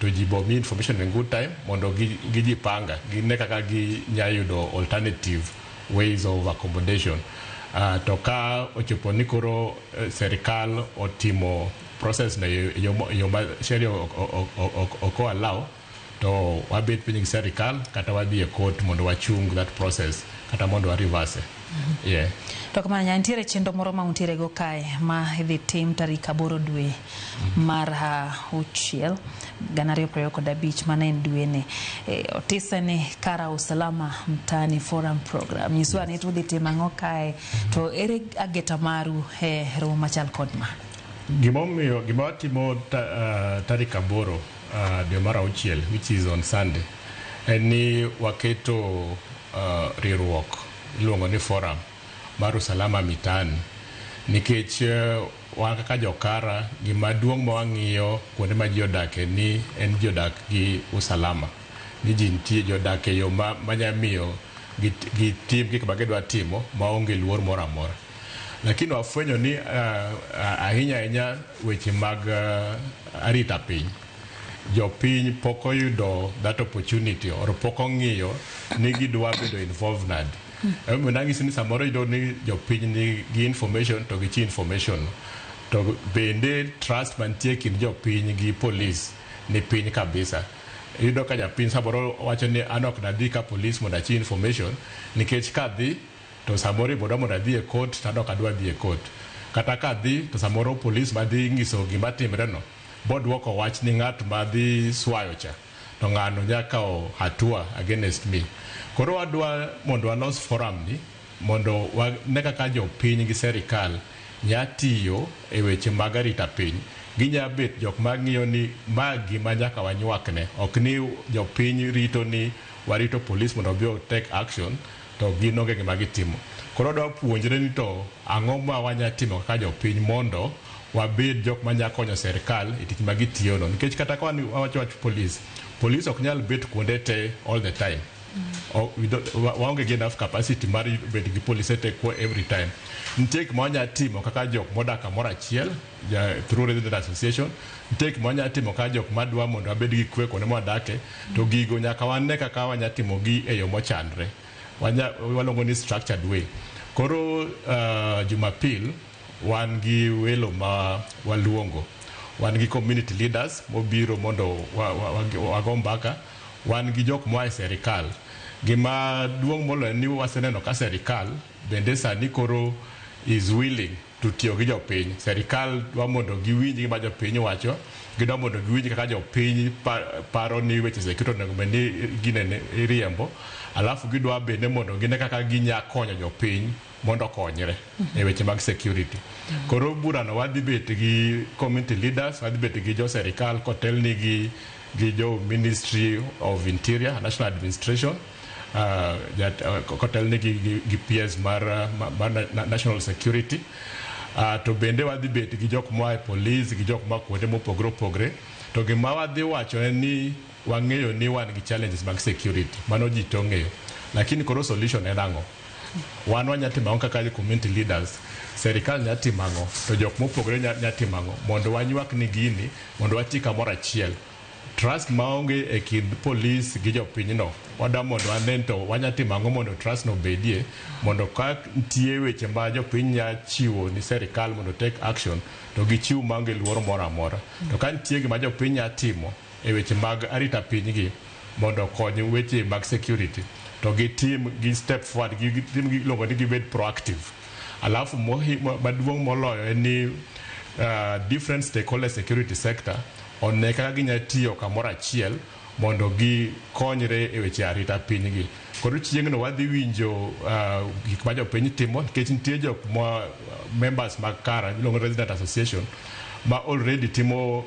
to ji bo mi information in good time mondo gijipanga gine kaka ginya yudo alternative ways of accommodation. To ka ochopo ni koro serikal otimo process no e yo ma sheria ok allow, to wabet piny gi serikal kata wadhi e court mondo wachung that process kata mondo wa reverse. Yeah. To kamano nya nitiere chenro moro ma untiere go kae ma idhi tim tarik 8 dwe mar 6 2025 mano en dweni. Otise ni Kara Usalama Mtaani Forum Program. Nyiswa ni tudhi timo ang'o kae to ere ageta maru e romo machal kod ma? Gimomiyo gima watimo tarik 8 dwe mar 6 which is on Sunday en ni waketo riwruok iluongo ni forum mar usalama mitaani nikech wan kaka jokara gima duong' ma wang'iyo kuonde ma ji odake ni en ji odak gi usalama ni ji nitie ji odak e yo manya miyo gitim gik ma gidwa timo maonge luor moro amora. Lakini wafwenyo ni ahinya ahinya weche mag arita piny jopiny pok oyudo that opportunity or pok ong'iyo ni gidwa bedo involved nade. Emomiyo nang'isi ni samoro iyudo ni jopiny nigi information to gichiwo information. To bende trust mantie e kind jopiny gi polis ni piny kabisa. Iyudo ka japiny samoro wacho ni an ok nadhi ka polis mondo achiw information nikech kadhi to samoro ibodwa mondo adhi e court to an ok adwa dhi e court. Kata kadhi to samoro polis madhi nyiso gima timre no boduoko wach ni ng'at madhi swayo cha to ng'ano nya kawo hatua against me. Koro wadwa mondo walos forum ni mondo wane kaka jopiny gi serikal nya tiyo e weche mag arita piny. Ginya bet jok mang'iyo ni ma gima nyaka wanywakne. Ok ni jopiny rito ni warito polis mondo obi o take action to gin onge gima gitimo. Koro wadwa puonjre ni to ang'o ma wanya timo kaka jopiny mondo wabed jok manya konyo serikal e tich ma gitiyo no. Nikech kata ka wawacho wach polis, polis ok nyal bet kuonde te all the time. Waonge gi enough capacity mar bet gi polise te kuo every time. Nitie gik ma wanya timo kaka jok modak kamoro achiel through resident association. Nitie gik ma wanya timo kaka jok madwa mondo wabed gi kwe kuonde mwadake. To gigo nyaka wane kaka wanya timo gi e yo mochanre. Waluongo ni structured way. Koro Jumapil wan gi welo ma waluongo. Wan gi community leaders mobiro mondo wago mbaka. Wan gi jok moa e serikal. Gima duong' moloyo en ni waseneno ka serikal bende sani koro is willing to tiyo gi jopiny. Serikal dwa mondo giwinj gima jopiny wacho, gidwa mondo giwinj kaka jopiny paro ni weche security onego bed ni ginene iriembo. Alafu gidwa bende mondo gine kaka ginya konyo jopiny mondo okonyre e weche mag security. Koro burano wadhi bet gi community leaders, wadhi bet gi jo serikal kotelni gi jo Ministry of Interior, National Administration, kotelni gi PS mar National Security. To bende wadhi bet gi jok moa e police, gi jok moa kuonde mopogore opogore. To gima wadhi wacho en ni wang'eyo ni wan gi challenges mag security, mano ji to ong'eyo. Lakini koro solution en ang'o? Wan wanya timo ang'o kaka community leaders? Serikal nya timo ang'o? To jok mopogore nya timo ang'o? Mondo wanywak ni gini, mondo wati kamoro achiel. Trust maonge e kind police gi jopinyno, wadwa mondo wane to wanya timo ang'o mondo trust no obedie, mondo ka nitie weche ma jopiny nya chiwo ni serikal mondo take action, to gichiw maonge luoro moro amora. To ka nitie gima jopiny nya timo e weche mag arita pinygi mondo okony weche mag security, to gitim gi step forward, gitim giluongo ni gibed proactive. Alafu maduong' moloyo en ni different stakeholder security sector one kaka ginya tiyo kamoro achiel mondo gikonyre e weche arita pinygi. Koro chieng'no wadhi winjo gik ma jopiny timo nikech nitie jok ma members mag KARA miluongo ni Resident Association ma already timo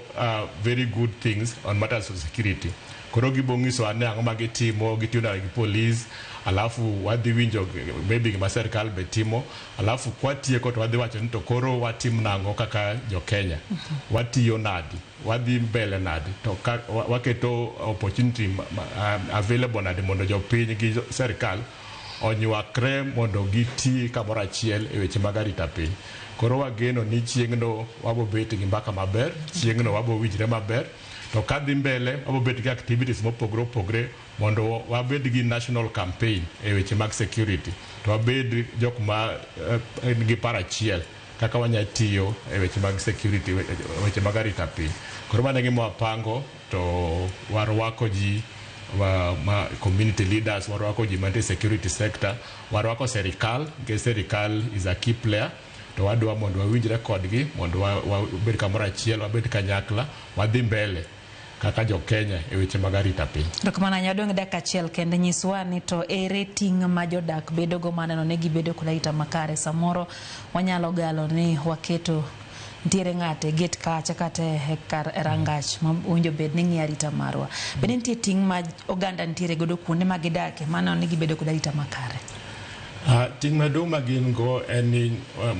very good things on matters of security. Koro gibo nyisowa ni ang'o ma gitimo, gitiyo nade gi police, alafu wadhi winjo maybe gima serikal be timo, alafu kwatieko to wadhi wacho ni to koro watim nang'o kaka jo Kenya. Watiyo nadi, wadhi mbele nadi, to ka waketo opportunity available nadi mondo jopiny gi serikal onywakre mondo giti kamoro achiel e weche mag arita piny. Koro wageno ni chieng'no wabo bet gi mbaka maber, chieng'no wabo winjre maber, to kadhi mbele wabo bet gi activities mopogore opogore mondo wabed gi national campaign e weche mag security, to wabed jok ma nigi paro achiel kaka wanya tiyo e weche mag security, weche mag arita piny. Koro mano e gima wapango, to warwako ji ma community leaders, warwako ji mantie security sector, warwako serikal, nikech serikal is a key player, to wadwa mondo wawinjre kodgi mondo wabed kamoro achiel, wabed kanyakla, wadhi mbele kaka jo Kenya e weche mag arita piny. Erokamano ahinya. Wadong' dakika achiel kende. Nyiswa ni to ere ting' ma jodak bedogo maneno ni gibedo kod arita makare. Samoro wanyalo galo ni waketo nitiere ng'ato e gate kacha kata e kar rangach ma owinjo bed ni ng'iyo arita marwa. Bende nitie ting' ma oganda nitiere godo kuonde ma gidake maneno ni gibedo kod arita makare? Ting' maduong' ma gin go en ni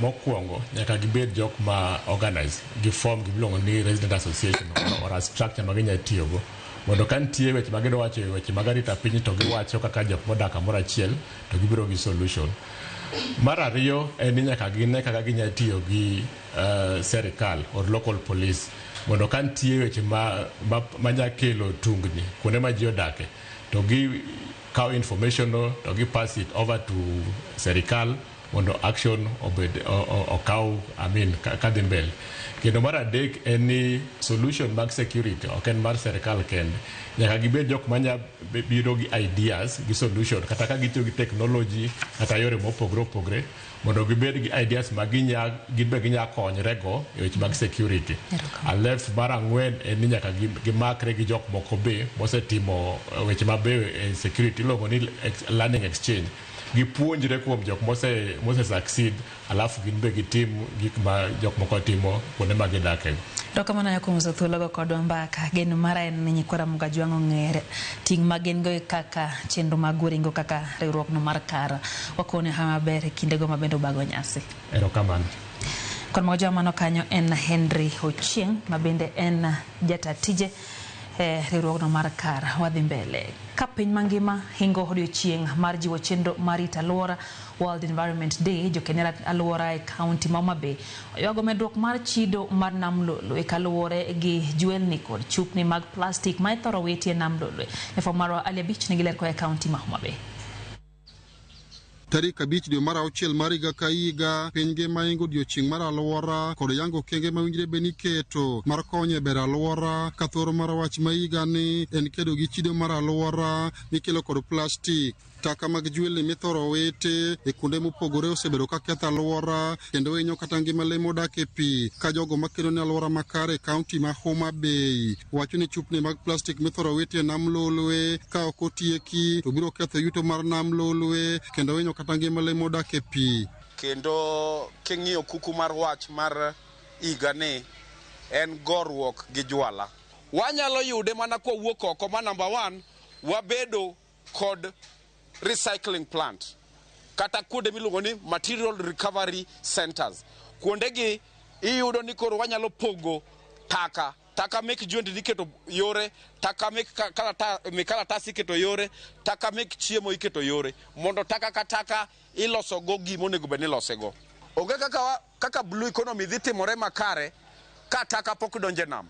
mokwongo nyaka gibed jok ma organize, gi form gimiluongo ni resident association or a structure ma ginya tiyogo mondo ka nitie weche ma gidwa wacho e weche mag arita piny to giwacho kaka jok modak kamoro achiel to gibiro gi solution. Mar ariyo en ni nyaka gine kaka ginya tiyo gi serikal or local police mondo ka nitie weche ma nya kelo tungni kuonde ma ji odake to gi kawo information no to gi pass it over to serikal mondo action obed okaw, I mean, kadhi mbele. Kendo mar adek en ni solution mag security ok en mar serikal kende, nyaka gibed jok manya biro gi ideas gi solution, kata ka gitiyo gi technology kata yore mopogore opogore, mondo gibed gi ideas ma ginya gin be ginya konyre go e weche mag security. Alef mar ang'wen en ni nyaka gimakre gi jok moko be mosetimo weche mabeyo e security, iluongo ni learning exchange. Gipuonjre kuom jok mose succeed, alafu gin be gitim gik ma jok moko timo kuonde ma gidake. Erokamano ahinya kuom uso thuologo kodwa mbaka. Geno mara en ni nyikwa Ramogi Ajwang' ong'ere ting' ma gin go kaka chenro mag Oringo kaka riwruokno mar KARA. Wakone hawi maber e kindego ma bende ubago nyasi. Erokamano. Kod mago joma mano kanyo en Henry Ochieng' ma bende en jata tije e riwruogno mar KARA. Wadhi mbele. Ka piny mangima hingo odiochieng' mar jiwo chenro mar rito alwora World Environment Day, jokenera alwora e kaunti ma Homa Bay oywago medruok mar chido mar nam Lolwe kaluwore gi jwelni kod chupni mag plastik ma ithoro witi e nam Lolwe. Jafwambo marwa Ali Abich nigi ler koa e kaunti ma Homa Bay. Tarik 5 dwe mar 6 mar higa ka higa, piny ngima ingo odiochieng' mar alwora kod yango okenge mawinjre bed ni iketo mar konyo e bero alwora, ka thoro mar wach ma higa ni en kedo gi chido mar alwora mikelo kod plastik. Taka mag jwelni mithoro witi e kuonde mopogore osebedo ka ketho alwora kendo hinyo kata ngima le modak e pi, ka jogo makedo ne alwora makare e kaunti ma Homa Bay wacho ni chupni mag plastik mithoro witi e nam Lolwe ka ok otieki to biro ketho yuto mar nam Lolwe kendo hinyo kata ngima le modak e pi. Kendo king'iyo kuku mar wach mar higa ni en goruok gi jwala. Wanyalo yude mana kwawuok oko ma number 1 wabedo kod recycling plant kata kuonde miluongo ni material recovery centers. Kuondegi iyudo ni koro wanyalo pogo taka, taka mek jwendni iketo yore, taka mek kalatas iketo yore, taka mek chiemo iketo yore, mondo taka ka taka iloso go gima onego bed ni ilose go. Onge kaka blue economy dhi timore makare ka taka pok donje nam.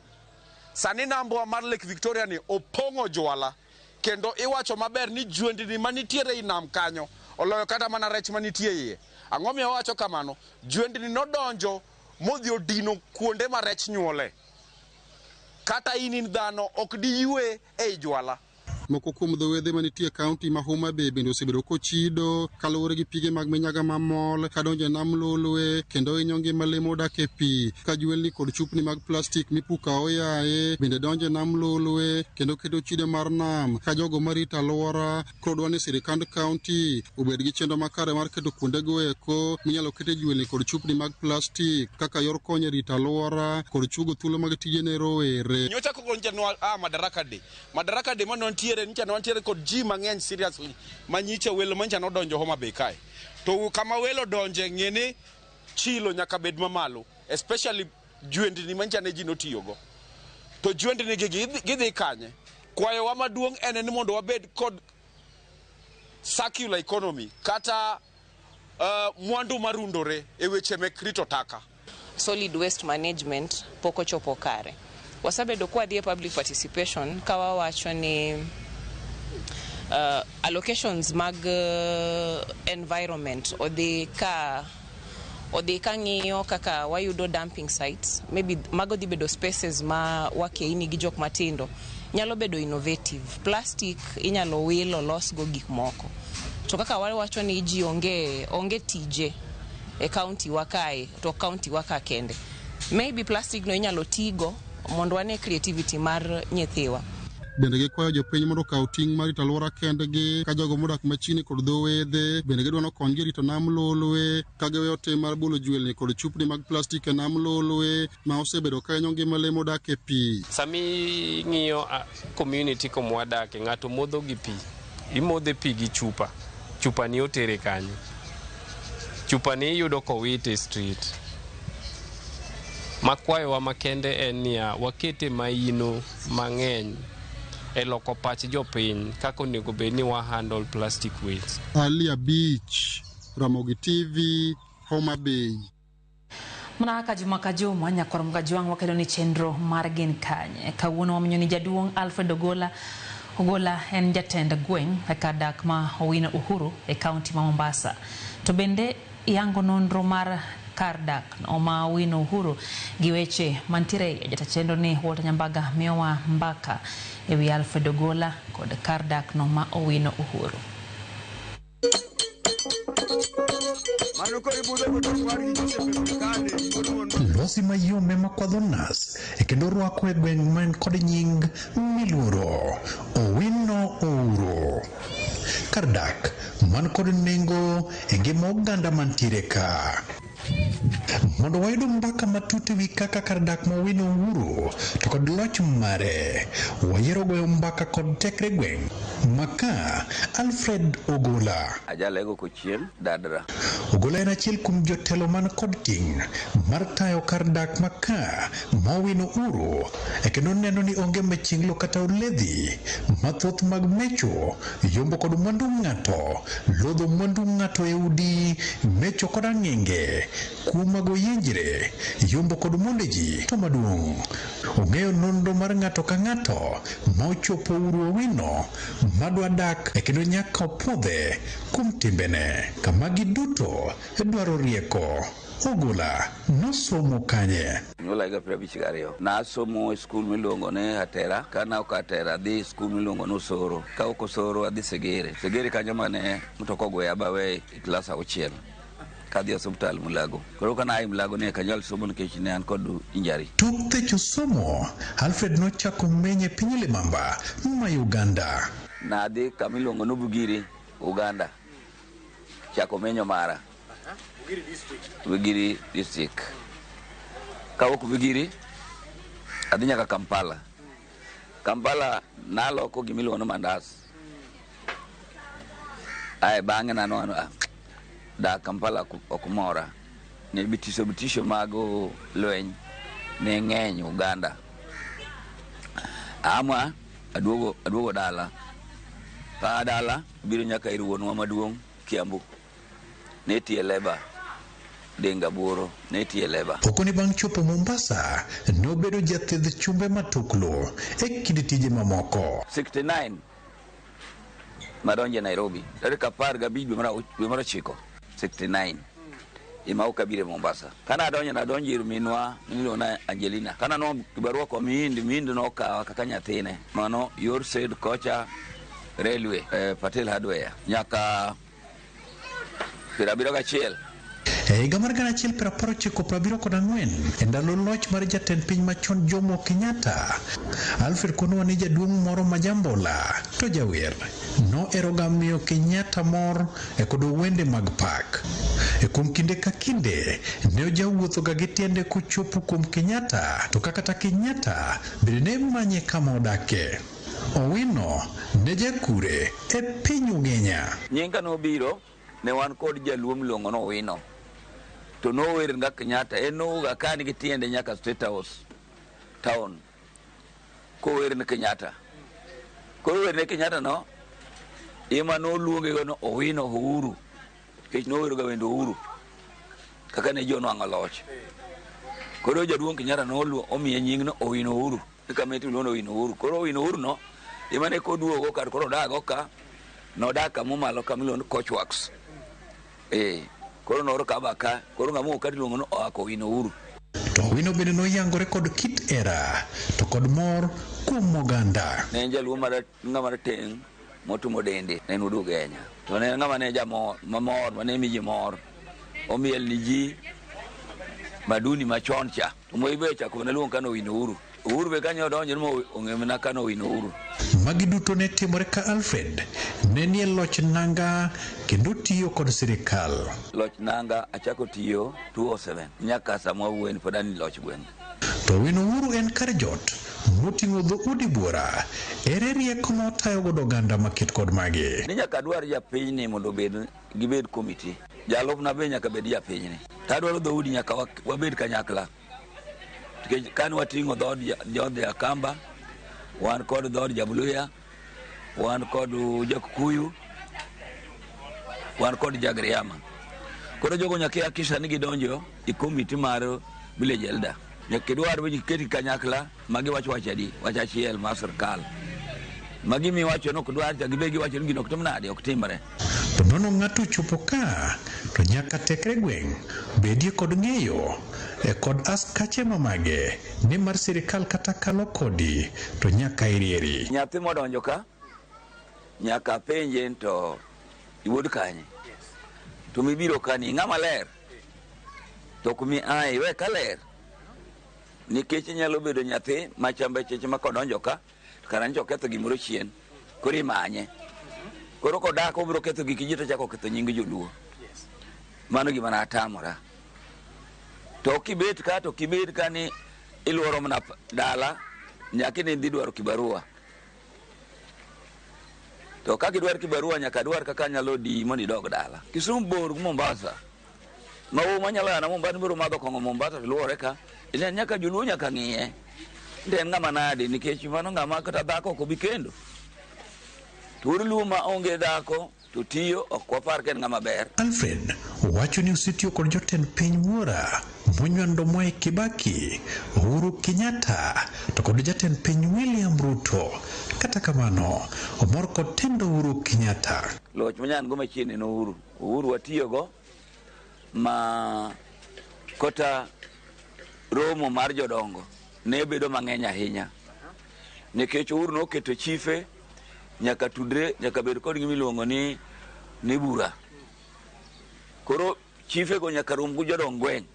Sani nambwa mar Lake Victoria ni opong'o jwala, kendo iwacho maber ni jwendni manitiere ei nam kanyo oloyo kata mana rech manitie iye. Ang'o miyo wawacho kamano? Jwendni nodonjo modhi odino kuonde ma rech nyuole. Kata in dhano ok diyue ei jwala. Moko kuom dho wedhe manitie e kaunti ma Homa Bay bende osebedo kochido kaluwore gi pige mag minyaga mamol kadonjo e nam Lolwe kendo hinyo ngima le modak e pi, ka jwelni kod chupni mag plastik mipuko aoyaye bende donjo e nam Lolwe kendo keto chido mar nam, ka jogo marito alwora koro dwa ni sirikand kaunti obed gi chenro makare mar keto kuondego eko minyalo kete jwelni kod chupni mag plastik kaka yor konyo e rito alwora kod chugo thuolo mag tije ne rowere. Nyocha koko nyicha nwa Madaraka Day. Madaraka Day mane wantiere, nyicha ne wantiere kod ji mang'eny seriously, ma nyicha welo manyicha nodonjo Homa Bay kae. To kama welo donje, ng'e ni chilo nyaka bed mamalo, especially jwendni manyicha ne ji notiyogo. To jwendni gi gidhi kanye? Kwayowa maduong' en ni mondo wabed kod circular economy kata mwandu marundore e weche mek rito taka. Solid waste management pok ochopo kare. Wasebedo kwa dhi e public participation ka wawacho ni allocations mag environment odhi ka ng'iyo kaka wayudo dumping sites, maybe mago dhi bedo spaces ma wakeini gi jok matindo nyalo bedo innovative. Plastic inyalo wil olos go gik moko. To kaka wawacho ni ji onge tije e county wa kae, to county wa ka kende. Maybe plastic no inyalo tigo mondo wane creativity mar nyithiwa. Bende gikwayo jopiny mondo okaw ting' mar rito alwora kendgi, ka jogo modak machiegni kod dho wedhe bende gidwa nokonygi rito nam Lolwe, ka giweyo tim mar bolo jwelni kod chupni mag plastik e nam Lolwe ma osebedo ka hinyo ngima le modak e pi. Sami ng'iyo community kuma wadake, ng'ato modho gi pi, imodhe pi gi chupa, chupa ni otere kanyo, chupa ni iyudo kowite e street. Makwayowa makende en niya, wakete maino mang'eny e loko pach jopiny kaka onego bed ni wa handle plastic waste. Ali Abich, Ramogi TV, Homa Bay. Mana kaka juma ka juma, nyakwar Mgajwang' wakelo ni chenro mar Gin Kanye. Kawuono wamenyo ni jaduong' Alfred Ogola. Ogola en jatend gweng' e kar dak ma Owino Uhuru e kaunti ma Mombasa. To bende yango nonro mar kar dak ma Owino Uhuru gi weche mantiere e jata chenro ni Walter Nyambaga miyowa mbaka ewi Alfred Ogola kod kar dak no ma Owino Uhuru. Losi mayom ema kwadho nas e kendo rwako e gweng' man kod nying miluoro Owino Ouro. Kar dak man kod nengo e ngima oganda mantiere ka. Mondo wayud mbaka matut ewi kaka kar dak ma Owino Uhuru to kod loch mare, wayiero goyo mbaka kod tekre gweng' maka Alfred Ogola. Ajalego kochien Dadra. Ogola en achiel kuom jotelo man kod ting' mar tayo kar dak maka ma Owino Uhuru e kendo neno ni onge machinglo kata oledhi mathoth mag mecho, yombo kod mwandu ng'ato, lodho mwandu ng'ato e udi, mecho kod ang'enge, kuo mag oyenjre, yombo kod monde ji. To maduong', ong'eyo nonro mar ng'ato ka ng'ato ma ochopo Uhuru Owino madwa dak e kendo nyaka opuodhe kuom timbene. Kama giduto dwaro rieko. Ogola nosomo kanye? Nyuola higa 52. Nasomo e skul miluongo ni Hatera. Ka ok Hatera adhi skul miluongo ni Osoro. Ka ok Osoro adhi Segere. Segere kanyo mane mtoka ogweya bawe e klas 6. Kadhi e osiptal Mulago. Koro ka naai Mulago ne ok anyal somo nikech ne an kod injury. Tok thecho somo, Alfred nochako menyo e piny Limamba ma Uganda. Nadhi kama iluongo ni Bugiri, Uganda. Chako menyo mara. Bugiri district. Kawuok Bugiri, adhi nyaka Kampala. Kampala naloko gimiluongo ni mandas. Ae bang'e nanwang'o dak Kampala ok mora. Ne bitisho mag lweny ne ng'eny Uganda. Ama aduogo dala. Ka dala biro nyaka ir wuonwa maduong' Kiambu. Ne tiye leba Denga Buoro, ne tiye leba. Pokoni bang' chopo Mombasa, nobedo jathedh chumbe matuklu e kind tije mamoko. 69 madonje Nairobi. Tarik 15 dwe mar 9, 69. Ema ok abiro e Mombasa. Kana adonjo nadonjo ir minwa miluongo ni Angelina. Kana nwang'o kibarua kwa Mihindi, Mihindi nokawa kaka nyathine. Mano yor sed kocha railway, Patel Hardware nyaka 71. E higa mar 1994 e ndalo loch mar jatend piny machon Jomo Kenyatta, Alfred konowa ni jaduong' moro ma jambola to jawer noheroga miyo Kenyatta mor e kod wende mag pak. E kuom kinde ka kinde ne ojawuothoga gi tiende kochopo kuom Kenyatta to kata Kenyatta bende ne manye kama odake. Owino ne jakure e piny Ugenya. Nyinga nobiro ne wan kod jaluo miluongo ni Owino. To nower nga Kenyatta, en nowuok ka nigi tiende nyaka State House town kower ne Kenyatta. Koro wer ne Kenyatta no ema noluonge go no Owino Uhuru. Nikech nowero ga wende Uhuru kaka ne ji onwang'o loch. Koro jaduong' Kenyatta noluo omiye nying no Owino Uhuru. Eka meti iluongo ni Owino Uhuru. Koro Owino Uhuru no ema ne koduogo kar koro odago ka nodak kamomalo kama iluongo ni Coach Works. Koro nooro kaba ka, koro ng'ama owuok ka iluongo ni oa Owino Uhuru. To Owino bende noyangore kod kit hera to kod mor kuom oganda. Ne en jaluo ng'ama rateng' motimo dende, ne en wuod Ugenya. To ne en ng'ama ne jamor, mamor, mane mi ji mor. Omiel ni ji maduni machon cha. To Moi be ochako mana luongo ka Owino Uhuru. Uhuru be kanyo odonjo ni ong'e mana ka Owino Uhuru. Magi duto ne timore ka Alfred ne nie loch nanga kendo tiyo kod sirikal. Loch nanga achako tiyo 2007 nyaka sama wawuoyeni pod an e loch gweng'. To Owino Uhuru en kar jot moting'o dhoudi buora. Ere rieko ma otayo godo oganda maket kod magi? Ni nyaka adwar japinyni mondo gibed komiti. Jalupna be nyaka bed japinyni. To adwaro dhoudi nyaka wabed kanyakla. Nikech kane wating'o dhood jood Jakamba, wan kod dhood Jabluya, wan kod Jakukuyu, wan kod Jagriama. Koro jogo nyaka ihakikisha ni gidonjo e komiti mar village elder. Nyaka idwar ni giketi kanyakla ma giwacho wach adi, wach achiel mar sirkal. Ma gima iwacho ni ok dwar cha gibe giwacho ni gino ok tim nade, ok timre. To nono ng'ato ochopo ka to nyaka tekre gweng' bedie kod ng'eyo e kod askache mamage nimar sirikal kata kalo kodi to nyaka irieri. Nyathi modonjo ka nyaka penje to iwuod kanye? To mibiro kani ng'ama ler? To kumi aye iwe ka ler? Nikech inyalo bedo nyathi ma chambe cheche ma kodonjo ka to kara nyocha oketho gimoro chien koro imanye. Koro kodak obiro ketho gik ji to chako ketho nying joluo. Mano gima natamora. To kibet ka to kibet ka ni iluoro mana dala nyaka ni idhi dwaro kibarua. To kaka idwar kibarua nyaka dwar kaka nyalo diyi mondo idog dala. Kisumu bor gi Mombasa. Ma wuo manyalo yana Mombasa biro madho kong'o Mombasa to luore ka. En nyaka joluo nyaka ng'iye. To en ng'ama nade nikech mano ng'ama kata dhako ok obi kendo. To wuod luo ma onge dhako to tiyo ok wapar ka en ng'ama ber. Alfred wacho ni osetiyo kod jotend piny wuora monywando Mwai Kibaki, Uhuru Kenyatta to kod jatend piny William Ruto. Kata kamano, omor kod tend Uhuru Kenyatta. Loch manyan go machiegni en Uhuru. Uhuru watiyogo ma kota romo mar jodongo ne bedo mang'eny ahinya nikech Uhuru noketo chife nyaka tudre nyaka bed kod gima iluongo ni bura. Koro chife go nyaka rom gi jodong gweng'.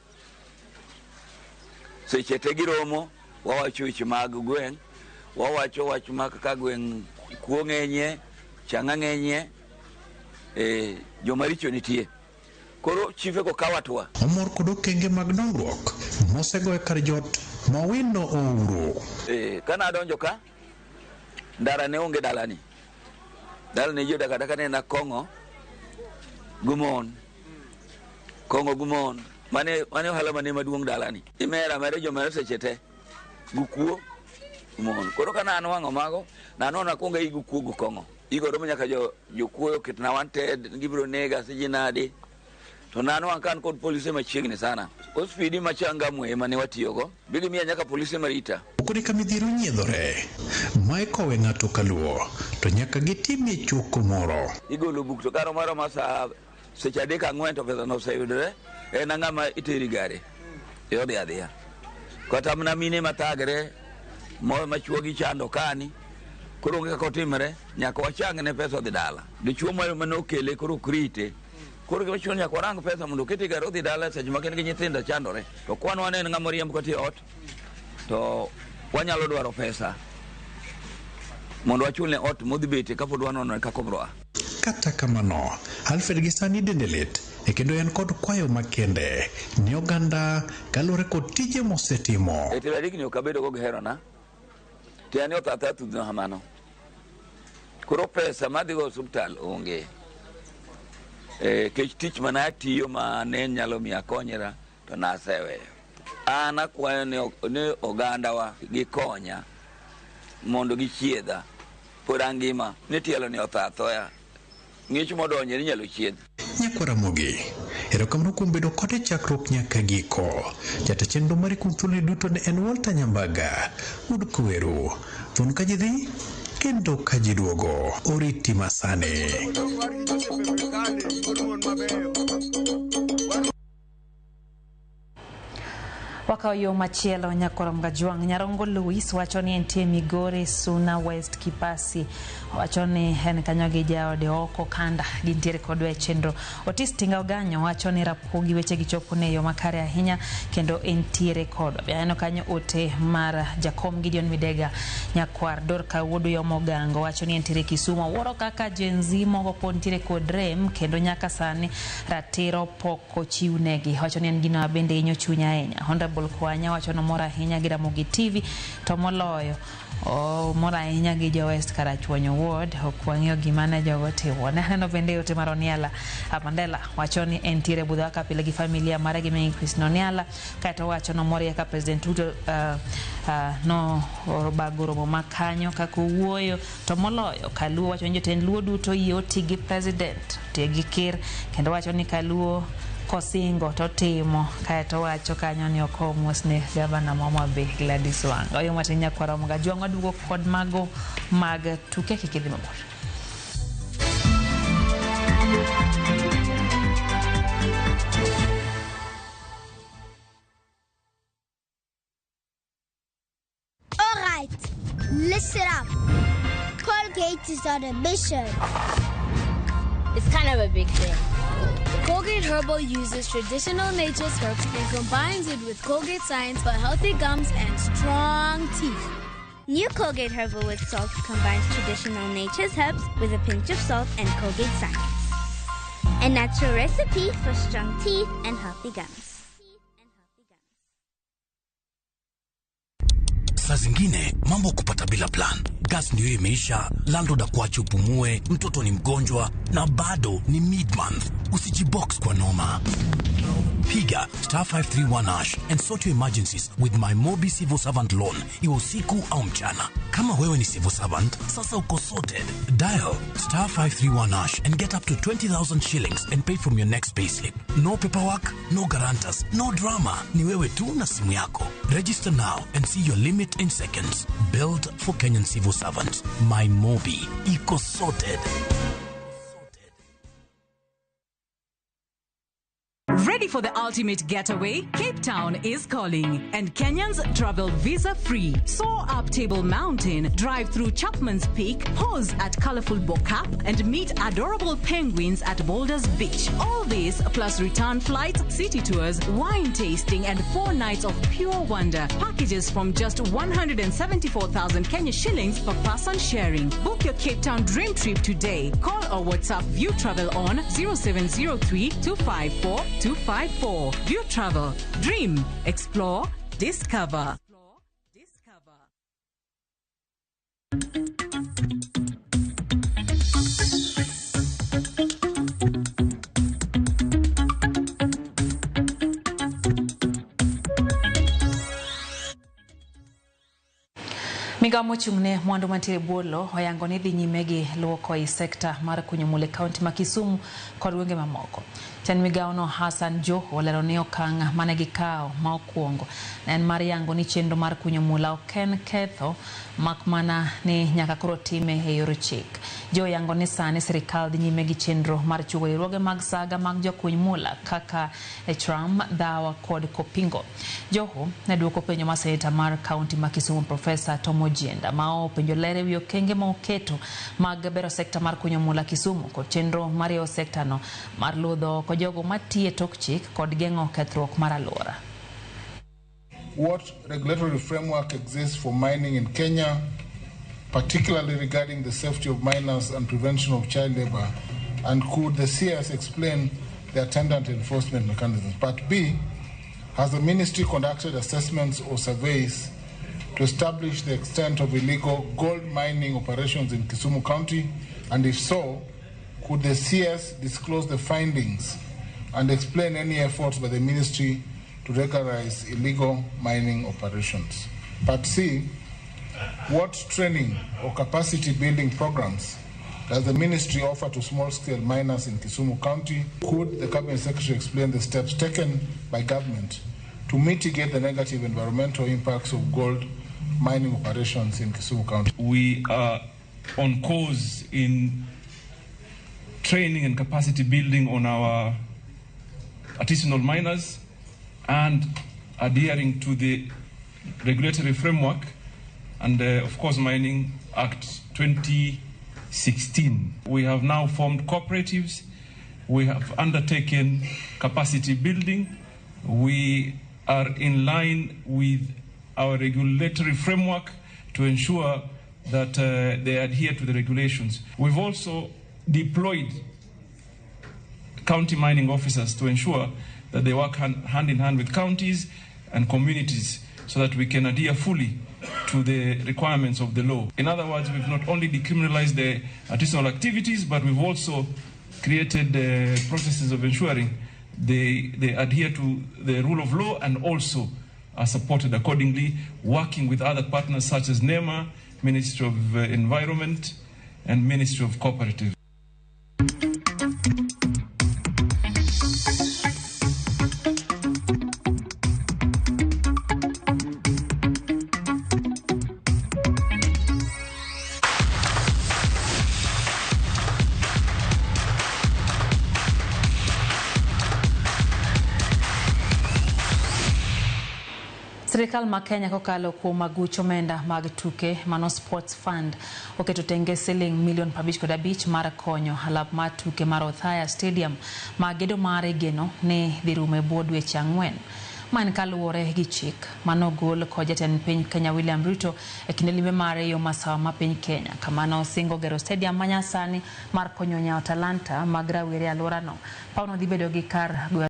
Seche te giromo, wawacho weche mag gweng', wawacho wach mag kaka gweng' kuo ng'enyie, chang'a ng'enyie, jomaricho nitie. Koro chife go kawo hatua. Omor kod okenge mag dongruok mosego e kar jot mowino Ouru. Kane adonjo ka, ndara ne onge dalani. Dalani ji odak adaka ne en kong'o gi mon. Kong'o gi mon. Mane ohala mane maduong' dalani. Imera amera jomera seche te. Gi kuo gi mon. Koro ka nanwang'o mago, nanwang'o nakwongo ayi gi kuo gi kong'o. Igo romo nyaka jokuoyo oketna wanted, gibiro nega siji nadi. To nanwang'o ka an kod polise machiegni sana. Ospidi ma Changamwe ema ne watiyogo. Be gimiya nyaka polise marita. Kod ka midhiero nyiedhore, mae kowe ng'ato kaluwo, to nyaka gitimie choko moro. Igolo buk to karo moro ma saa seche 3 4 to pesa no oseyudore, en ang'a ma iteri gare. Idhi adhiya. Kata mana mine mathagre, moro ma chuogi chando kani, koro onge kaka otimre, nyaka wachang ne pesa odhi dala. Dichuo moro mane okele koro ok rite. Koro gima chuno nyaka warang pesa mondo okete e gari odhi dala seche ma en gi nyithindo chandore. To kwan wane en ng'ama oriemb kata e ot, to wanyalo dwaro pesa mondo wachulne ot modhi betie kapod wanono kaka obro a. Kata kamano, Alfred gi sani dende lit e kendo en kod kwayo makende ne oganda kaluwore kod tije mosetimo. E telo adekni ok abedo go gi herona, to yani otho athoya thudhno kamano. Koro pesa madhigo osuptal onge. Kech tich mane atiyo ma ne nyalo miyo akonyra to naseweyo. An akwayo ni ogandawa gikonya mondo gichiedha. Pod angima ni tielo ni otho athoya. Ng'ich modonje ni inyalo chiedh. Nyakwa Ramogi, erokamano kuom bedo kode chakruok nyaka giko. Jata chenro mari kuom thuoloni duto ne en Walter Nyambaga, wuod Kweru. Thuon ka ji dhi, kendo ka ji duogo. Oriti masani. Wakawo yo machielo Nyakwar Mgajwang'. Nyarongo Louis wacho ni entie Migori, Suna West, Kipasi. Wacho ni en kanyo gi jaode oko kanda gintiere kodwa e chenro. Otis Tinga Oganyo wacho ni Rapogi weche gichopo ne yo makare ahinya kendo entiere kodwa. Be aneno kanyo ote mar Jakom Gideon Midega Nyakwar Dorka wuod Uyomo Ogango wacho ni entiere Kisumu. Wuoro kaka Gen Z moko pod nitiere kod rem kendo nyaka sani ratiro pok ochiwnegi. Wacho ni en gino bende hinyo chuny ahinya. Honorable Kwanya wacho ni omor ahinya gi Ramogi TV to moloyo omor ahinya gi jo West Karachuonyo Ward. Ok wang'eyo gima ne jogo timo. Ne aneno bende ote mar Oniala Mandela wacho ni entiere budho kaka pile gi familia mare gi mingi Christine Oniala. Kaeto wacho ni omor kaka President Ruto no obago romo ma kanyo kaka owuoyo to moloyo Kaluo wacho ni jotend Luo duto yie oti gi president oti gi ker kendo wacho ni Kaluo kosingo to timo. Kaeto wacho kanyo ni ok omos ne gavana ma Homa Bay Gladys Wanga. Oyo matin Nyakwar Mgajwang' waduogo kod mago mag tuke kik idhi mabor. All right, listen up. Colgate is on a mission. It's kind of a big thing. Colgate Herbal uses traditional nature's herbs and combines it with Colgate science for healthy gums and strong teeth. New Colgate Herbal with Salt combines traditional nature's herbs with a pinch of salt and Colgate science. A natural recipe for strong teeth and healthy gums. Saa zingine mambo kupata bila plan. Gas ndio imeisha, landlord akuache upumue, mtoto ni mgonjwa na bado ni mid month. Usijibox kwa noma. Piga star 531 hash and sort your emergencies with my Mobi Civil Servant Loan, iwe usiku au mchana. Kama wewe ni civil servant, sasa uko sorted. Dial star 531 hash and get up to 20,000 shillings and pay from your next payslip. No paperwork, no guarantors, no drama. Ni wewe tu na simu yako. Register now and see your limit in seconds. Built for Kenyan civil servants. My Mobi. Iko sorted. Ready for the ultimate getaway? Cape Town is calling, and Kenyans travel visa free. Soar up Table Mountain, drive through Chapman's Peak, pause at colorful Bo-Kaap, and meet adorable penguins at Boulders Beach. All this plus return flights, city tours, wine tasting, and 4 nights of pure wonder. Packages from just 174,000 Kenya shillings per person sharing. Book your Cape Town dream trip today. Call or WhatsApp View Travel on 0703 254 254. View Travel. Dream, explore, discover. Migao mochung'ne mwandu mantiere e bwo lowo oyango ni dhi nyime gi luoko ei sekta mar kunyo mula e kaunti ma Kisumu kod gwenge mamoko. Jatend migaono Hassan Joho olero ni okang' mane gikawo ma okuongo ne en mar yango ni chenro mar kunyo mula ok en ketho mak mana ni nyaka koro time e yor chik. Joho yango ni sani sirikal dhi nyime gi chenro mar chugo riwruoge mag saga mag jokuny mula kaka Tram, Dhawa kod Kopingo. Joho ne duoko penjo ma seneta mar kaunti ma Kisumu Profesa Tom Ojienda ma openjo ler ewi okenge ma oketo mag bero sekta mar kunyo mula Kisumu kod chenro mar yawo sekta no mar ludho oko jogo matiye tok chik kod geng'o kethruok mar alwora. What regulatory framework exists for mining in Kenya, particularly regarding the safety of miners and prevention of child labor? And could the CS explain the attendant enforcement mechanisms? Part B, has the ministry conducted assessments or surveys to establish the extent of illegal gold mining operations in Kisumu County? And if so, could the CS disclose the findings and explain any efforts by the ministry to regularize illegal mining operations? Part C, what training or capacity building programs does the ministry offer to small-scale miners in Kisumu County? Could the Cabinet Secretary explain the steps taken by government to mitigate the negative environmental impacts of gold mining operations in Kisumu County? We are on course in training and capacity building on our artisanal miners and adhering to the regulatory framework and, of course, Mining Act 2016. We have now formed cooperatives. We have undertaken capacity building. We are in line with our regulatory framework to ensure that they adhere to the regulations. We've also deployed county mining officers to ensure that they work hand in hand with counties and communities so that we can adhere fully to the requirements of the law. In other words, we've not only decriminalized the artisanal activities, but we've also created the processes of ensuring they adhere to the rule of law and also are supported accordingly, working with other partners such as NEMA, Ministry of Environment, and Ministry of Cooperatives. Sirikal ma Kenya kokalo kuom aguch omenda mag tuke mano Sports Fund oketo tenge siling milion 55 mar konyo alap mar tuke mar Othaya Stadium ma gedo mare igeno ni dhi rumo e bwo dweche 4. Ma en kaluwore gi chik manogol kod jatend piny Kenya William Ruto e kinde limbe mare yo masawa ma piny Kenya kama nosingo gero stadium manyasani mar konyo nyawo talanta mag rawere e alworano. Pawno dhi bedo gi kar goyo